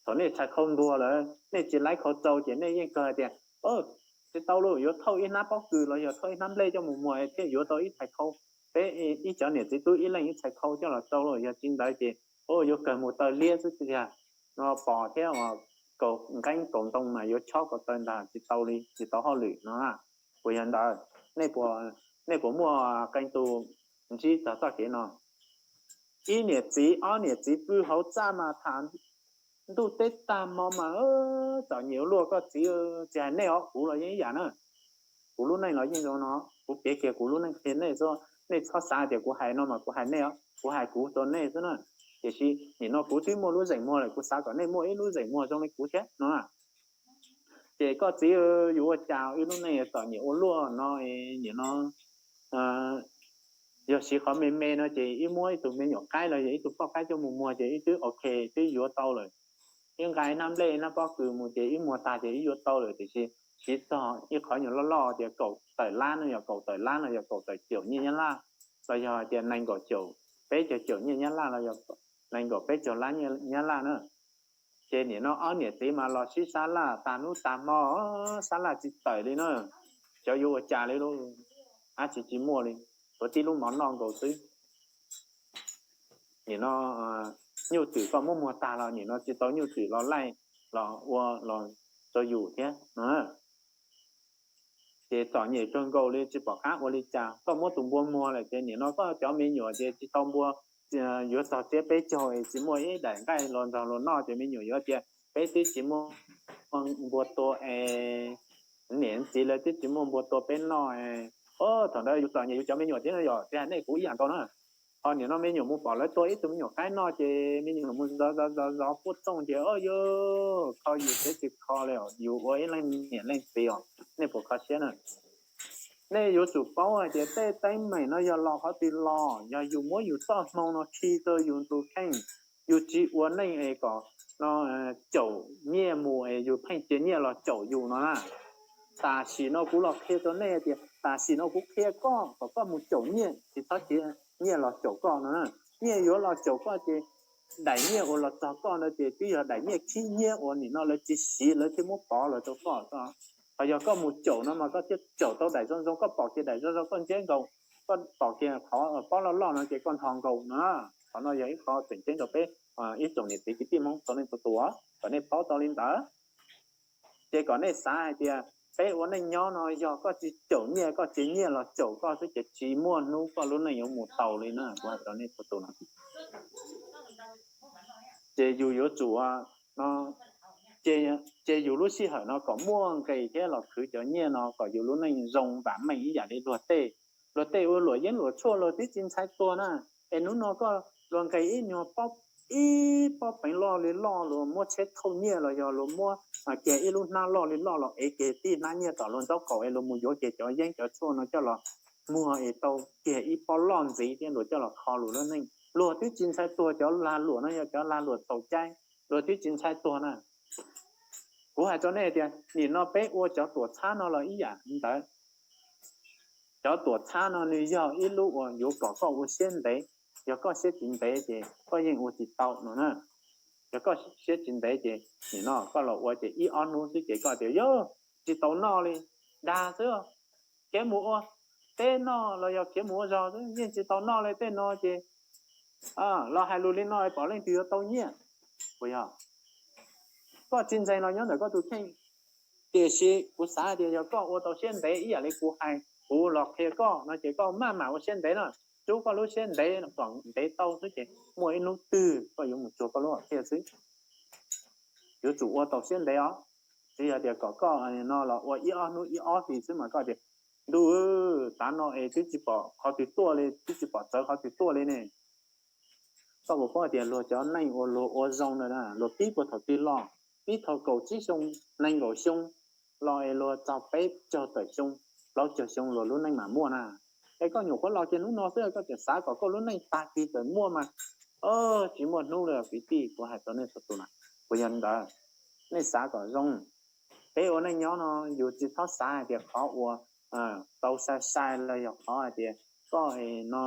Thaum nej txhais khau ntuag lawm nej tsis laib khau tsau ces nej yeej kawg hais tias tsis tau lauj, yuav thauj ib hnab pob kws los yog thauj ib hnab nplej coj mus muag thiaj yuav tau ib txhais khau. Peb ib cov niam txiv tub ib leeg ib txhais khau coj los tsau los yog tsis ntawd ces yuav kawg mus taw liab xwb tiag. No pom thiab, kaus nqeeb kaus ntoo mas yuav chob kaus taw ntag, tsis tau li, tsis tau hauj lwm no. Puas yog ntawd? Nej puas muaj qee tus ntsib txog txoj kev no? Ib niam txiv ob niam txiv pw hauv txaj mas tham ntuj teb tag hmo mas txom nyem ua luaj koj txiv. Tsis hais nej os, kuv los yeej ib yam na. Kuv lub neej los yeej zoo no, kuv piav kiag kuv lub neej qhia nej xwb, nej txhob xav tias kuv hais no mas kuv hais nej os, kuv hais kuv rau nej xwb na. Tiam sis nim no kuv twb muaj lub zeem muag lawm, kuv xav kom nej muaj ib lub zeem muag zoo li kuv thiab no. Ces koj txiv, yus ua cas wb lub neej txom nyem ua luaj no, nim no yog siv qhov me me no ces wb muab ib tug me nyuam qaib los yog ib tug poj qaib coj mus muag ces wb twb ok, twb yuav tau lawm. Wb nqa ib hnab nplej ib hnab pob kws mus ces wb muag tag ces wb yuav tau lawm, tiam sis siv txog ib qhov nyuag loj loj tias kaum tawm lab no, yog kaum tawm lab no yog kaum tawm caum nyiaj Nyab Laj, los yog hais tias nees nkaum caum peb caug caum nyiaj Nyab Laj los yog nees nkaum peb caug lab nyiaj Nyab Laj na. Ces nim no ob niam txiv mas los sib sab laj tag hnub tag hmo, sab laj tsis tawm li na. Xyov yuav ua cas li lauj, dab tsi tsis muaj li, tshuav tib lub mov noj nkaus xwb. Nim no nyuj twm koj muab muag tag los nim no tsis tau nyuj twm los laij los ua los rau yus thiab. Ces txom nyem kawg nkaus li tsis pom qab ua li cas. Koj muab tus npua muag lawm ces nim no koj cov me nyuam ces tsis tau npua, yuav txog tsiab peb caug es tsis muaj ib daim nqaij los nrog luag noj ces me nyuam yuav tias peb twb tsis muaj npua tua es niam txiv lawv twb tsis muaj npua tua peb noj. Thaum ntawd yus txom nyem yus cov me nyuam thiab no yog tsis hais nej kuv ib yam nkaus na. Ho nim no me nyuam mus pom lawv tua ib tug me nyuam qaib noj ces me nyuam mus zov zov zov zov puaj txooj ces o yus kho yus siab tsis kho li os, yus ua ib leej niam leej txiv os, nej puas kho siab na? Nej yuav tsum paub hais tias tej teeb meem no yog los qhov twg los, yog yus muab yus txoj hmoo no khi rau yus tus kheej, yus tsis ua neej es kom no caum nyiaj mus es yus pheej cia nyiaj los caum yus no na. Tam sim no kuv los qhia rau nej tias tam sim no kuv qhia koj kom koj mus caum nyiaj, tsis txhob cia nyiaj los caum koj no na. Nyiaj yuav los caum koj ces daim nyiaj uas los txog koj no ces twb yog daim nyiaj khib nyiab uas nim no lawv tsis siv lawv thiaj muab pov los rau koj. Ho yog koj mus caum no mas koj thiaj caum tau daim zoo zoo, koj pom kiag daim zoo zoo koj ntsiab nkaus, koj pom kiag qhov pob loj loj no ces koj nthos nkaus no. Qhov no yog ib qho tseem ceeb rau peb ib tsoom niam txiv kwv tij Hmoob txhua leej txhua tus kom nej paub tau li ntawd. Ces kom nej xav hais tias peb ua neej nyob no yog koj tsis caum nyiaj, koj tsis nyiaj los caum koj xwb ces tsis muaj hnub koj lub neej yuav mus tau li na. Kuv hais rau nej txhua tus no ces yus yuav tsum no, ces yus lub sij hawm no kom muaj nqis thiab los khwv cov nyiaj no kom yus lub neej zoo vam meej ib yam li luag tej. Luag tej ua luam yeeb luam tshuaj luag twb tsis ntshai tuag na, es hnub no koj luag nqis ib nyuag pob, ib pob peev loj li loj, luag muab tsheb thauj nyiaj los yog luag muab kiag ib lub hnab loj li loj los ev kiag tib hnab nyiaj tom luag nraub qaum es luag mus yuav kiag cov yeeb cov tshuaj no coj los muag es tau kiag ib pob loj ntxiv thiab luag coj los kho luag lub neej. Luag twb tsis ntshai tuag, cov lag luam no yog cov lag luam txaus cai, luag twb tsis ntshai tuag na. Kuv hais rau nej tias nim no peb ua cov tuam txhab no los ib yam li ntawd. Cov tuam txhab no nws yog ib lub uas yuav kom koj ua siab ntev. Yog koj siab tsis ntev ces koj yeej ua tsis tau no na. Yog koj siab tsis ntev ces nim no koj los ua ces ib ob hnub xwb ces koj tias yog tsis tau noj li, dag xwb, khiav mus ua teb noj los yog khiav mus ua zog xwb yeej tsis tau noj li tej no ces los hais lus li no pom leej twg yuav tau nyiaj. Puas yog? Koj tsis ntseeg los nyob ntawm koj tus kheej. Tiam sis kuv xav tias yog koj ua tau siab ntev ib yam li kuv hais, kuv los qhia koj no ces koj maj mam ua siab ntev no. Rub koj lub siab ntev kom ntev tau xwb ces muaj ib hnub twg koj yuav mus tsuag koj lub hom phiaj xwb. Yuav tsum ua tau siab ntev os. Tsis yog tias kom koj no los ua ib ob hnub ib ob hlis xwb mas koj tias ntuj, tav no es twb tsis pom qhov twg tuaj li, twb tsis pom txawv qhov twg tuaj li ne. Koj puas paub tias luag cov neej uas luag ua zoo ntawd na luag pib puag thaum twg los? Pib thaum kaum tsib xyoo, nees nkaum xyoo los es luag txog peb caug tawm xyoo, plaub caug xyoo luag lub neej mam muaj na. Es koj nyuam qhuav los kiag hnub no xwb koj tseem xav kom koj lub neej tag kis txawm muaj mas tsis muaj hnub li kwv tij, kuv hais rau nej txhua tus na. Puas yog li ntawd? Nej xav kom zoo. Peb ua neej nyob no yus tsis txhob xav hais tias qhov uas tau sai sai los yog qhov hais tias koj no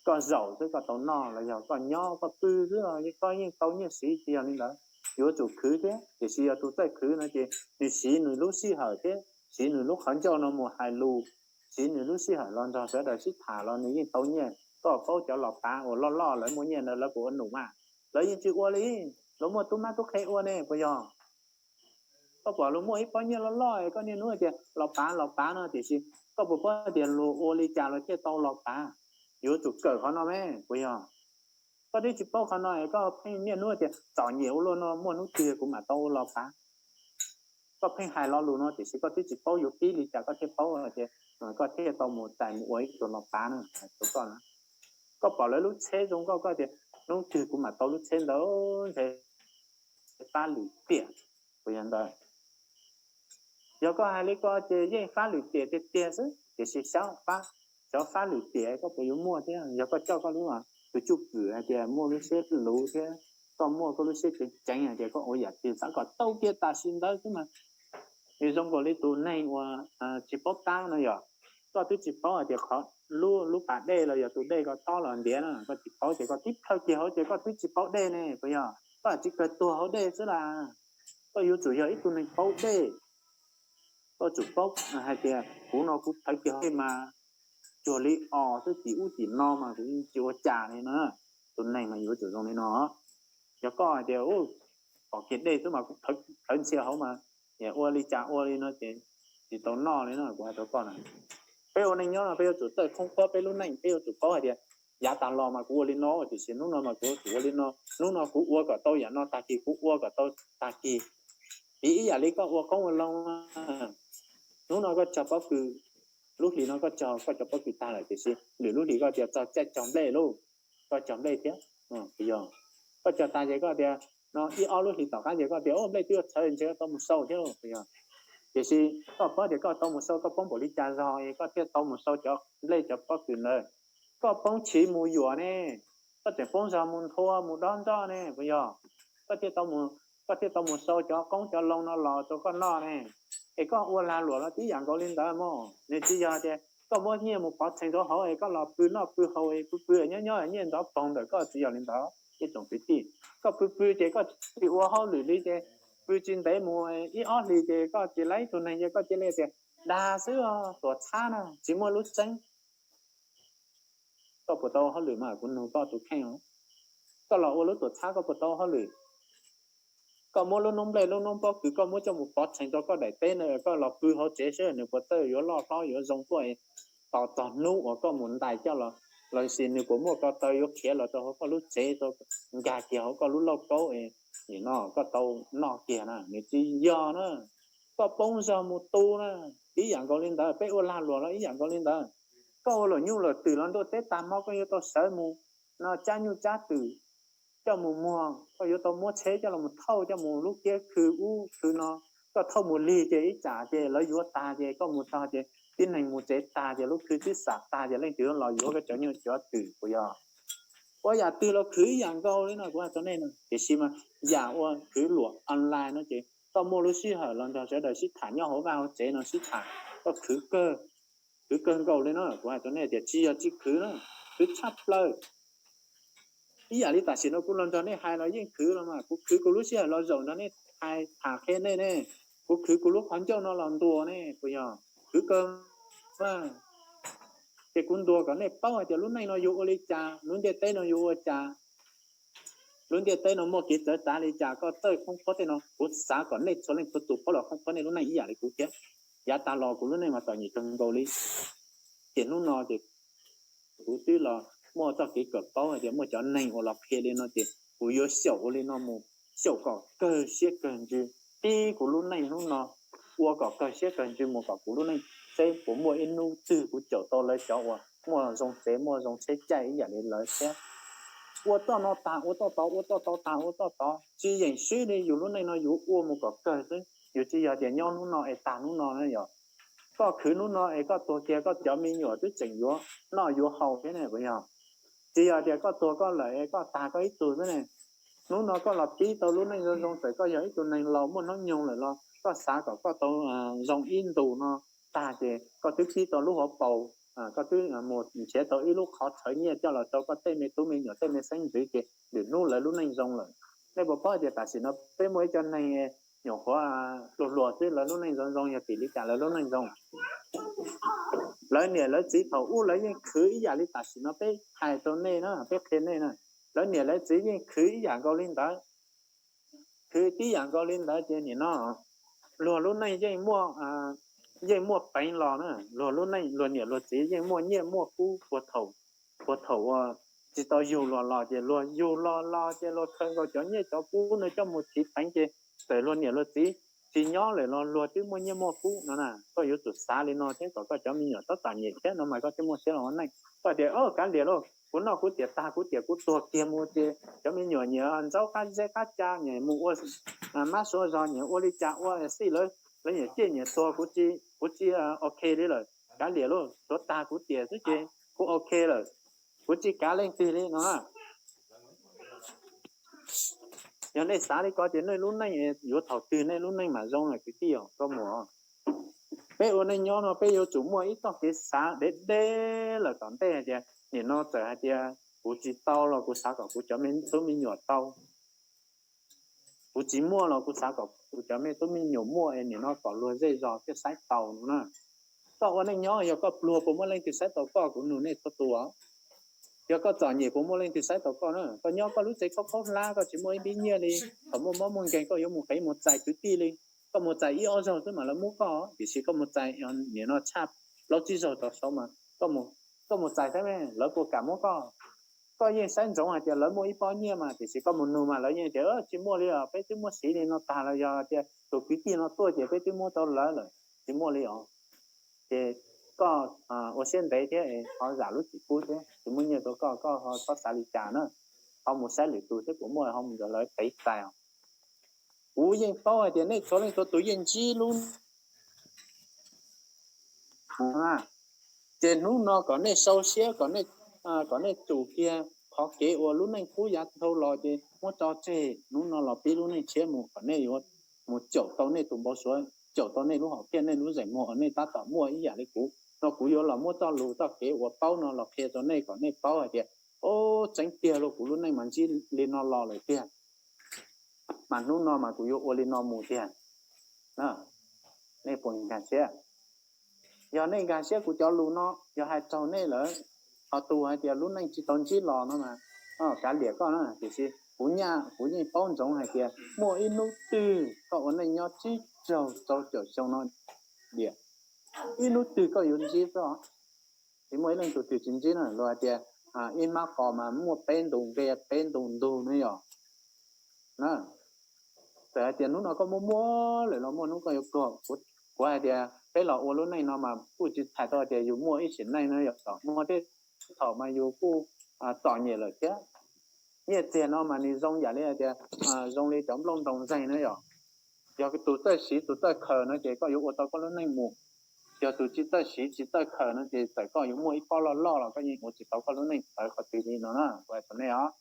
koj zaum xwb koj tau noj los yog koj nyob koj pw xwb koj yeej tau nyiaj siv, tsis yog li ntawd. Yuav tsum khwv thiab, tiam sis yog tus txawj khwv no ces nws siv nws lub sij hawm thiab siv nws lub qhov ncauj no mus hais lus, siv nws lub sij hawm los nrog sawv daws sib tham los nws yeej tau nyiaj. Koj paub cov los pav uas loj loj lawv muaj nyiaj ntawd lawv puas ua num mas? Lawv yeej tsis ua li. Lawv muaj tub mab tub qhe ua ne puas yog? Koj pom luag muaj ib pob nyiaj loj loj es koj niaj hnub tias los pav los pav no, tiam sis koj puas paub tias luag ua li cas luag thiaj tau los pav? Yuav tsum kawm qhov no me, puas yog? Koj twb tsis paub qhov no es koj pheej niaj hnub tias txom nyem ua luaj no muaj hnub twg kuv mam tau ua los pav. Koj pheej hais lo lus no tiam sis koj twb tsis paub yuav pib li cas koj thiaj paub tias koj thiaj tau mus txais mus ua ib tug los pav na. Koj pom lawv lub tsheb zoo nkauj koj tias hnub twg kuv mam tau lub tsheb ntawd ntshe fab lwm tiam, puas yog ntawd? Yog koj hais li ko ces yeej fab lwm tiam tiag tiag xwb, tiam sis xyov fab, xyov fab lwm tiam koj puas yuav muaj thiab. Yog koj coj koj lub tus cwj pwm hais tias muaj lub siab luv thiab koj muaj koj lub siab ceev ceev hais tias koj ua yam twg xav kom tau kiag tam sim ntawd xwb mas, nws zoo nkaus li tus neeg uas tsis paub tab no yog, koj twb tsis paub hais tias qhov lub lub pas dej los yog tus dej koj tob los ntiav na, koj tsis paub ces koj tib plhaw kiag hauv ces koj twb tsis paub dej ne, puas yog? Koj tsis kawg tuag hauv dej xwb las. Koj yuav tsum yog ib tug neeg paub dej. Koj tsum paub hais tias kuv no kuv plhaw kiag hauv dej mas cuag li os xwb, tim ub tim no mas kuv tsis ua cas li no. Tus neeg mas yuav tsum zoo li no. Yog koj hais tias pom kiag dej xwb mas kuv plhawv ntxhias hauv mas ua li cas ua li no ces tsis tau noj li no, kuv hais rau koj na. Peb ua neej nyob no peb yuav tsum txawj khoob pab peb lub neej, peb yuav tsum paub hais tias yav tas los mas kuv ua li no, tiam sis hnub no mas kuv yuav tsum ua li no, hnub no kuv ua kom tau yam no, tag kis kuv ua kom tau tag kis. Piv ib yam li koj ua qoob ua loo, hnub no koj cog pob kws, lub hlis no koj cog koj cov pob kws tag lawm tiam sis lwm lub hlis koj tias txog caij cog nplej lauj, koj cog nplej thiab. Yog koj cog tag ces koj tias no ib ob lub hlis tom qab ces koj tias nplej twb yuav txhawv ntshe tau mus sau thiab lauj, yog. Tiam sis koj paub tias koj tau mus sau, koj paub npaum li cas zog es koj thiaj tau mus sau cov nplej cov pob kws ntawd. Koj poob chiv mus yuam ne, koj tseem poob zog mus nthua mus dob nroj ne, puas yog? Koj thiaj tau mus sau cov qoob cov loo no los rau koj noj ne. Es koj ua lag luam los tib yam nkaus li ntawd mog. Nws tsis yog tias koj muab nyiaj mus pov txheem rau hauv es koj los pw noj pw haus es pw pw nyob nyob nyiaj nrov poog ntawm koj, tsis yog li ntawd. Ib tsoom kwv tij, koj pw pw ces koj tsis ua hauj lwm li ces pw tsis ntev mus ib ob hlis ces koj cia li ib tug neeg ces koj cia li tias dag xwb, tuam txhab na tsis muaj lub tseeb. Koj puas tau hauj lwm mas kuv nug koj tus kheej, koj los ua lub tuam txhab koj puas tau hauj lwm? Koj muab lub noob nplej lub noob pob kws koj muab coj mus pov txheev rau koj daim teb na, koj los pw hauv tsev saib nws puas txawj yuav loj hlob yuav zoo tuaj, tos txog hnub uas koj mus ntais coj los, los sis nws puas muaj ko taw yuav khiav los rau hauv koj lub tsev rau nkag kiag hauv koj lub lauj kaub, nim no koj tau noj kiag na, nws tsis yog na. Koj poob zog mus tu na, ib yam nkaus li ntawd, peb ua lag luam los ib yam nkaus li ntawd. Koj ua luam nyuj luam twm los ntuj teb tag hmo koj yuav tau sawv mus no cab nyuj cab twm coj mus muag, koj yuav tau muab tsheb coj los thauj coj mus lub kiab khw ub khw no. Koj thauj mus lig ces ib tsam ces lawv yuav tag ces koj mus txog ces tib neeg mus tsev tag ces lub khw twb xam tag ces leej twg los yuav koj cov nyuj cov twm puas yog? Ua yam twg los khwv ib yam nkaus li no kuv hais rau nej no. Tiam sis mas yam uas khwv luam online no ces koj muaj lub sij hawm los nrog sawv daws sib tham nyob hauv vaj hauv tsev no sib tham, koj khwv kawg, khwv kawg nkaus li no. Kuv hais rau nej tias tsis yog tsis khwv na, khwv tshaj plaws. Ib yam li tam sim no kuv los nrog nej hais los yeej khwv los mas, kuv khwv kuv lub sij hawm los zaum nrog nej hais tham qhia nej ne, kuv khwv kuv lub qhov ncauj no los ntuas nej puas yog? Khwv kawg. Ces kuv ntuas kom nej paub hais tias lub neej no yuav ua li cas, lub ntiaj teb no yuav ua cas, lub ntiaj teb no muaj kev txawv txav li cas, koj txawj khoob khuab tej no. Kuv xav kom nej txhua leej txhua tus paub los khoob khuab nej lub neej ib yam li kuv thiab. Yav tag los kuv lub neej mas txom nyem kawg nkaus li, ces hnub no ces kuv twb los muaj txoj kev kawm paub hais tias muaj cov neeg uas los qhia li no ces kuv yuav xyaum ua li no mus, xyaum kom kawg siab kawg ntsws, tib kuv lub neej hnub no ua kom kawg siab kawg ntsws mus kom kuv lub neej seb puas muaj ib hnub twg kuv caum tau lawv cov uas muaj zoo tsev muaj zoo tsheb caij ib yam li lawv thiab. Ua txoj no tag ua txoj tod, ua txoj tod tag ua txoj tod, tsis yeem swb li. Yus lub neej no yuav ua mus kom kawg xwb, yus tsis yog tias nyob hnub no es tag hnub no na yog. Koj khwv hnub no es koj tuag kiag koj cov me nyuam twb tseem yuav noj yuav haus thiab ne puas yog? Tsis yog tias koj tuag koj lawm es koj tag koj ib tug xwb ne. Hnub no koj los pib tau lub neej zoo zoo, txawm koj yog ib tug neeg laus muaj hnub nyoog lawm los koj xav kom koj tau zoo ib ntus no tag ces koj twb pib tau lub hauv paus, koj twb mus nrhiav tau ib lub qhov txhawv nyiaj coj los rau koj tej me tub me nyuam tej me xeeb ntxwv ces lwm hnub lawv lub neej zoo lawm. Nej puas paub tias tam sim no peb muaj ib co neeg nyuam qhuav hluas hluas xwb lawv lub neej zoo zoo yog vim li cas lawv lub neej zoo? Lawv niam lawv txiv thaum ub lawv yeej khwv ib yam li tam sim no peb hais rau nej na, peb qhia nej na. Lawv niam lawv txiv yeej khwv ib yam nkaus li ntawd, khwv tib yam nkaus li ntawd ces nim no luag lub neej yeej muaj, yeej muaj peev los na, luag lub neej luag niam luag txiv yeej muaj nyiaj muaj kub puag thaum, puag thaum uas tsis tau yug luag los ces luag yug los los ces luag khaws nkaus cov nyiaj cov kub no coj mus tiv peev ces txawm luag niam luag txiv tsis nyob lawm los luag twb muaj nyiaj muaj kub no na. Koj yuav tsum xav li no thiab kom koj cov me nyuam tab tom nyem thiab no mas koj thiaj muaj siab los ua neej. Koj tias kav liam lauj, kuv noj kuv tiam tag kuv tiam kuv tuag kiag mus ces cov me nyuam nyiam ntxaub qab zeb qab ca, nyiam mus ua mab suav zog, nyiam ua li cas ua xij lawv, lawv nyiam ciaj nyiam tuag, kuv tsis ok li lawm. Kav liam lauj, tuav tag kuv tiam xwb ces kuv ok lawm, kuv tsis kav leej twg li no. Yog nej xav li ko ces nej lub neej yuav thaum twg nej lub neej mam zoo lawm kwv tij os koj muam. Peb ua neej nyob no peb yuav tsum muaj ib txoj kev xav deb deb lawm tom ntej hais tias nim no txawm hais tias kuv tsis tau los kuv xav kom kuv cov me tub me nyuam tau, kuv tsis muaj los kuv xav kom kuv cov me tub me nyuam muaj es nim no kom luag zej zog thiaj saib taus no na. Koj ua neej nyob yog koj pluag puas muaj leej twg saib taus koj? Kuv nug nej txhua tus, yog koj txom nyem puas muaj leej twg saib taus koj na? Koj nyob koj lub tsev khaub khaub hlab koj tsis muaj ib npib nyiaj li, thaum muaj mob muaj nkeeg koj yuav mus qev mus txais kwv tij li. Koj mus txais ib ob zaug xwb mas lawv muab koj, tiam sis koj mus txais nim no tshaj plaub tsib zaug rau saud mas koj mus txais thiab ne, lawv puas kam muab koj? Koj yeej saib ntsoov hais tias lawv muaj ib pob nyiaj mas, tiam sis koj mus nug mas lawv yeej tias tsis muaj li os, peb twb muab siv li no tag los yog tias tus kwv tij no tuaj ces peb twb muab rau lawv lawm, tsis muaj li os. Ces koj ua siab ntev thiab ho zam lub txim pub thiab, tsis muaj nyiaj rau koj, koj ho txhob xav li cas na. Ho mus saib lwm tus thiab puas muaj ho mus nrog lawv tev txais os. Kuv yeej paub hais tias nej txhua leej txhua tus yeej ntsib lub ces hnub no kom nej sau siab, kom nej tsum kiag qhov kev uas lub neej kub yav dhau los ces muab tso tseg, hnub no los pib lub neej tshiab mus kom nej yuav mus caum tau nej tus npau suav, caum tau nej lub hom phiaj, nej lub zeem muag uas nej tab tom muaj ib yam li kuv. No kuv yuav los muab txoj lus txoj kev uas paub no los qhia rau nej kom nej paub hais tias Tseeb tiag lauj, kuv lub neej mas ntsib li no los lawm tiag, mas hnub no mas kuv yuav ua li no mus tiag. Nej puas nkag siab? Yog nej nkag siab kuv cov lus no, yog hais raug nej lawm, ho tus hais tias lub neej tsis tau ntsib los no mas, kav liam koj na. Tiam sis kuv nyaj kuv yeej paub ntsoov hais tias muaj ib hnub twg koj ua neej nyob tsib caug rau caum xyoo no, tias ib hnub twg koj yuav ntsib xwb. Tsis muaj ib leej twg tsis ntsib na. Luag hais tias ib hmab qos mas muaj peb ntu nqe peb ntu ntug ne yom. Txawm hais tias hnub no koj muaj muaj lawm los muaj hnub koj yuav tuag. Kuv hais tias peb los ua lub neej no mas kuj tsis txhais tau tias yus muaj ib sim neej no yom, muaj tej thaum mas yus kuj txom nyem lawm thiab. Nyiaj txiag no mas nws zoo yam li hais tias zoo li cov nplooj ntoos zeeg na yom. Yog tus txawj siv tus txawj khaws no ces koj yuav ua tau koj lub neej mus. Yog tus tsis txawj siv tsis txawj khaws no ces txawm koj yuav muaj ib pob loj loj los koj yeej ua tsis tau koj lub neej tawv qhov twg li no na. Kuv hais rau nej os,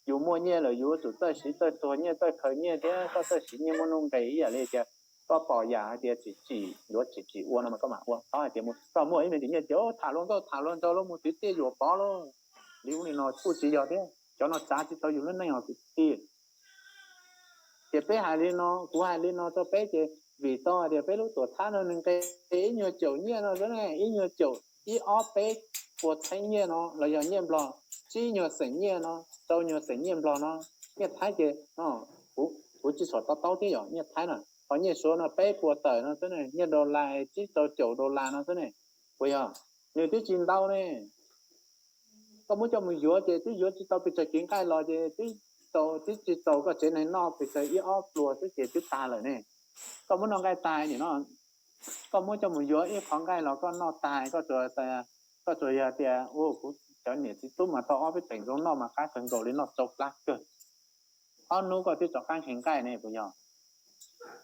yus muaj nyiaj lawm yus yuav tsum txawj siv txawj tuag nyiaj txawj khaws nyiaj thiab koj txawj siv nyiaj muaj nuj nqis ib yam li tias koj pom yam hais tias tsis tsim yuav tsis tsim ua no mas koj mam ua. Txhob hais tias mus txog muaj ib me ntsis nyiaj ces tham luag nkauj tham luag nraug los mus twv txiaj yuam pov lauj. Li ub li no kuj tsis yog thiab, cov no tsav tsis tau yus lub neej os kwv tij. Ces peb hais li no, kuv hais li no rau peb ces vim tau hais tias peb lub tuam txhab no nws nqe ib nyuag caum nyiaj no xwb ne, ib nyuag caum ib ob peb puas txheeb nyiaj no los yog nyiaj nplog, tsib nyuag xeem nyiaj no, rau nyuag xeem nyiaj nplog no. Nyiaj thaib ces kuv tsis txhua to taub thiab yom, nyiaj thaib na, ho nyiaj suav no peb puas tawm no xwb ne, nyiaj dollar tsib rau caum dollar no xwb ne. Puas yog? Nws twb tsis ntau ne. Koj muab coj mus yuav ces twb yuav tsis tau pes tsawg kev nqaij los ces twb tau, twb tsis txaus koj tsev neeg noj pes tsawg ib ob pluas xwb ces twb tag lawm ne. Koj muab noj nqaij tag nim no, koj muab coj mus yuav ib qho nqaij los koj noj tag, koj tsuas yog tias kuv cov niam txiv tub mas tau ob peb teem zoo noj mas qab kawg nkaus li, noj tsau plab kawg. Ob hnub koj twb rov qab nqhis nqaij ne puas yog?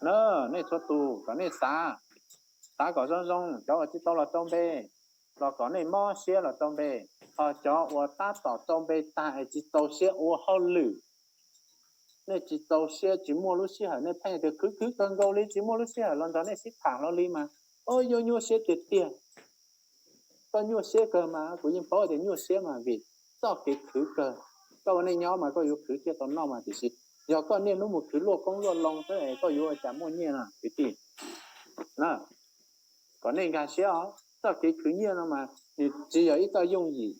Na, nej txhua tus kom nej xav, xav kom zoo zoo, cov uas tsis tau los rau npe los kom nej mob siab los rau npe, ho cov uas tab tom rau npe tag es tsis txaus siab ua hauj lwm, nej tsis txaus siab tsis muaj lub sij hawm, nej pheej tias khwv khwv kawg nkaus li tsis muaj lub sij hawm los nrog nej sib tham hlo li mas, o, yuav nyuaj siab tiag tiag. Koj nyuaj siab kawg mas kuv yeej paub tias nyuaj siab mas vim txoj kev khwv kawg. Koj ua neej nyob mas koj yuav khwv thiaj tau noj mas, tiam sis yog koj niaj hnub mus khwv luaj koob luaj loo xwb es koj yuav ua cas muaj nyiaj no kwv tij? Na, kom nej nkag siab os, txoj kev khwv nyiaj no mas nws tsis yog ib txoj yooj yim,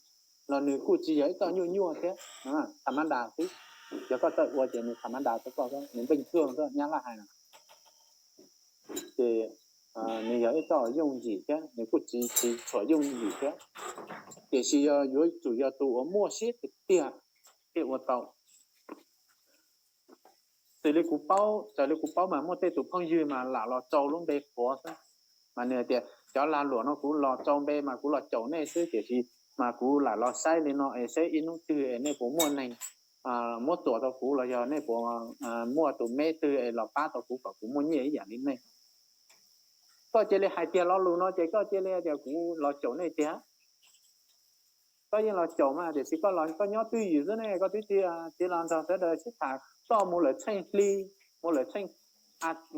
los nws kuj tsis yog ib txoj nyuaj nyuaj thiab, tham ma das xwb. Yog koj txawj ua ces nws tham ma das rau koj, nws npeej tuag xwb, nyab laj hais na. Ces nws yog ib txoj yooj yim thiab, nws kuj tsis tsis tshua yooj yim thiab, tiam sis yog yuav tsum yog tus uas muaj siab tiag tiag thiaj ua tau. Xws li kuv paub, raws li kuv paub mas muaj tej tus phooj ywg mas lam los tsau lub npe qhuav xwb, mas nws hais tias cov lag luam no kuv los tsau npe mas kuv los caum nej xwb, tiam sis mas kuv lam los saib li no es saib ib hnub twg es nej puas muaj neeg muab txuas rau kuv los yog nej puas muaj tus me twg es los pab tau kuv kom kuv muaj nyiaj ib yam li nej. Koj cia li hais tiag lo lus no ces koj cia li tias kuv los caum nej tiag. Koj yeej los caum mas tiam sis koj los koj nyob twj ywm xwb ne, koj twb tsis los nrog sawv daws sib tham, koj mus lawm tsheej hli, mus lawm tsheej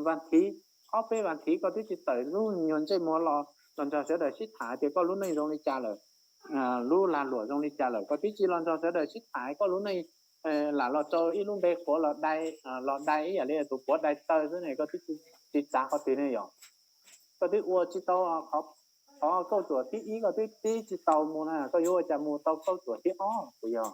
vas thiv, ob peb vas thiv koj twb tsis tawm lub nyuag ntsej muag los los nrog sawv daws sib tham tias koj lub neej zoo li cas lawm, lub lag luam zoo li cas lawm, koj twb tsis los nrog sawv daws sib tham, koj lub neej lam los tsau ib lub npe qhuav los dai, los dai ib yam li tus puav dai taw xwb ne, koj twb tsis txav qhov twg ne yom. Koj twb ua tsis tau qhov kauj ruam thib ib, koj twb tib tsis tau mus na, koj yuav ua cas mus tau kauj ruam thib ob puas yog?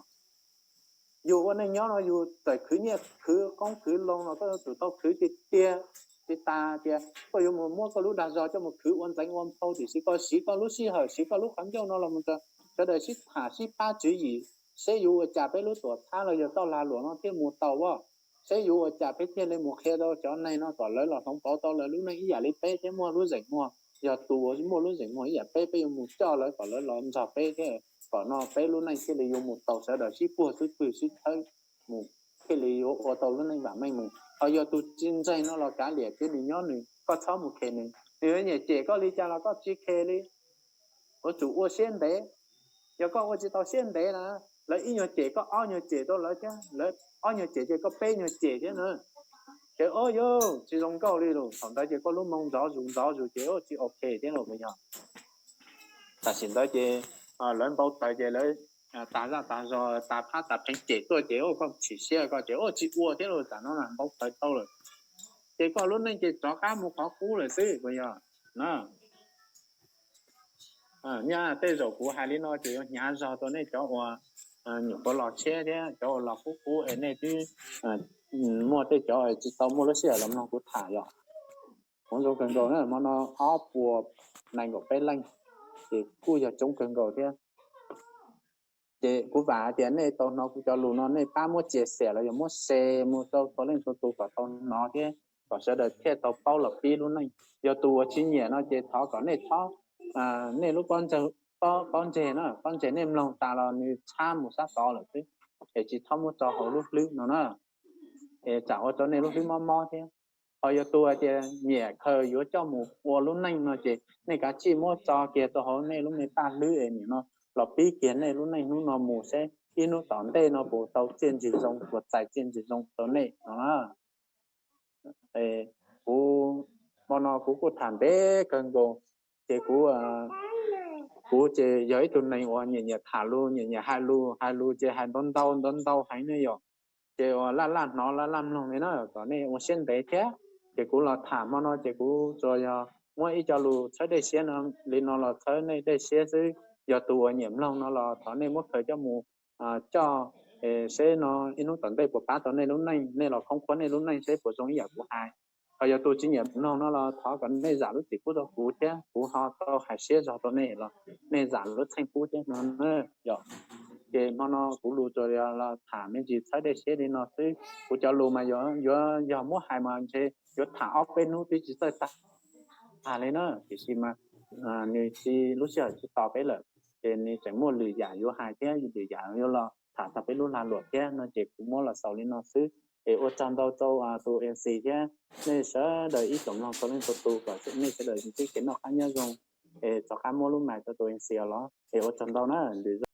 Yus ua neej nyob no yus txawm khwv nyiaj khwv qoob khwv loo los koj yuav tsum tau khwv tiag tiag, tsis tas tias koj yuav mus muab koj lub dag zog coj mus khwv ua ntxeev ua nphau, tiam sis koj siv koj lub sij hawm siv koj lub qhov ncauj no los mus rau sawv daws sib tham sib pab tswv yim, seb yuav ua cas peb lub tuam txhab los yog txoj lag luam no thiaj mus tau as, seb yuav ua cas peb thiaj li mus qhia rau cov neeg no kom lawv los hloov pauv tau lawv lub neej ib yam li peb thiab muaj lub zeem muag. Yog tus uas muaj lub zeem muag ib yam peb, peb yuav mus coj lawv kom lawv los nrog peb thiab, kom no peb lub neej thiaj li yuav mus tau, sawv daws sib puag xwb pwg sib thawb mus, thiaj li yuav ua tau lub neej vam meej mus. Ho yog tus tsis ntseeg no los kav liam, cia nws nyob nws, koj txhob mus khes nws, nws yuav nyiam cem koj li cas los koj tsis khes li. Yuav tsum ua siab ntev. Yog koj ua tsis tau siab ntev na, lawv ib nyuag cem koj ob nyuag cem rau lawv thiab, lawv ob nyuag cem ces koj peb nyuag cem thiab na. Ces o yog tsis zoo nkauj li lawm, thaum ntawd ces koj lub moo nrov zus nrov zus ces tsis ok thiab los puas yog? Tam sim ntawd ces lawv npau taws ces lawv tas zaj tas zog tas phab tas pheej cem tuaj ces koj chim siab koj ces ua tsis ua thiab lauj, tam no mas npau taws tau lawm. Ces koj lub neej ces rov qab mus qhov qub lawm xwb puas yog? Nyaj tej zaum kuv hais li no ces yuav hnyav zog rau nej cov uas nyuam qhuav los tshiab thiab cov uas los qub qub es nej twb muaj tej cov tsis tau muaj lub sij hawm los mloog kuv tham yom. Kuv zoo kawg nkaus na, hmo no ob puas nees nkaum peb leej, ces kuj yog coob kawg nkaus thiab. Ces kuv vam hais tias nej tau hnov kuv cov lus no nej pab muab tsia xiam los yog muab share mus rau txhua leej txhua tus kom tau hnov thiab kom sawv daws thiaj tau paub los pib lub neej. Yog tus uas tsis nyiam no ces thov kom nej txhob, nej lub pob ntseg na, pob ntseg nej mloog tas los nws tshab mus sab tod lawm xwb, es tsis txhob muab tso hauv lub hlwb no na, es tsam ua rau nej lub hlwb mob mob thiab. Ho yog tus hais tias nyiam khaws yuav coj mus ua lub neej no ces nej kav tsij muab tso kiag rau hauv nej lub me paj hlwb es nim no los pib kiag nej lub neej hnub no mus seb ib hnub tom ntej no puas tau txiaj ntsig zoo, puas txais txiaj ntsig zoo rau nej no na. Kuv, hmo no kuv kuj tham ntev kawg nkaus, ces kuv, kuv ces yog ib tug neeg uas nyiam nyiam tham lus, nyiam nyiam hais lus, hais lus ces hais ntau ntau ntau ntau heev ne yom. Ces uas laj laj hnov laj laj mloog li na, kom nej ua siab ntev thiab. Ces kuv los tham hmo no ces kuv tsuas yog muab ib co lus txhawb dej siab no, li no los txhawb nej dej siab xwb. Yog tus uas nyiam mloog no los thov nej muab khaws coj mus coj, seb no ib hnub tom ntej puas pab tau nej lub neej, nej los khoob khuab nej lub neej seb puas zoo ib yam kuv hais. Ho yog tus tsis nyiam mloog no los thov kom nej zam lub txim pub rau kuv thiab, kuv ho tau hais siab zog rau nej los nej zam lub txim pub thiab no na yom. Ces hmo no kuv lus tsuas los tham me ntsis txhawb dej siab li no xwb. Kuv cov lus mas yuav, yuav yog muab hais mas ntshe yuav tham ob peb hnub twb tsis txawj tag li na, tiam sis mas nws tsis, lub sij hawm tsis tos peb lawm, ces nws tseem muaj lwm yam yuav hais thiab lwm yam yuav los tham txog peb lub lag luam thiab no ces kuv muab los xaus li no xwb. Es ua tsaug ntau rau tus MC thiab nej sawv daws ib tsoom mloog txhua leej txhua tus kom nej sawv daws ntsib kev noj qab nyob zoo. Es rov qab muab lub mais rau tus MC os los es ua tsaug ntau na, nws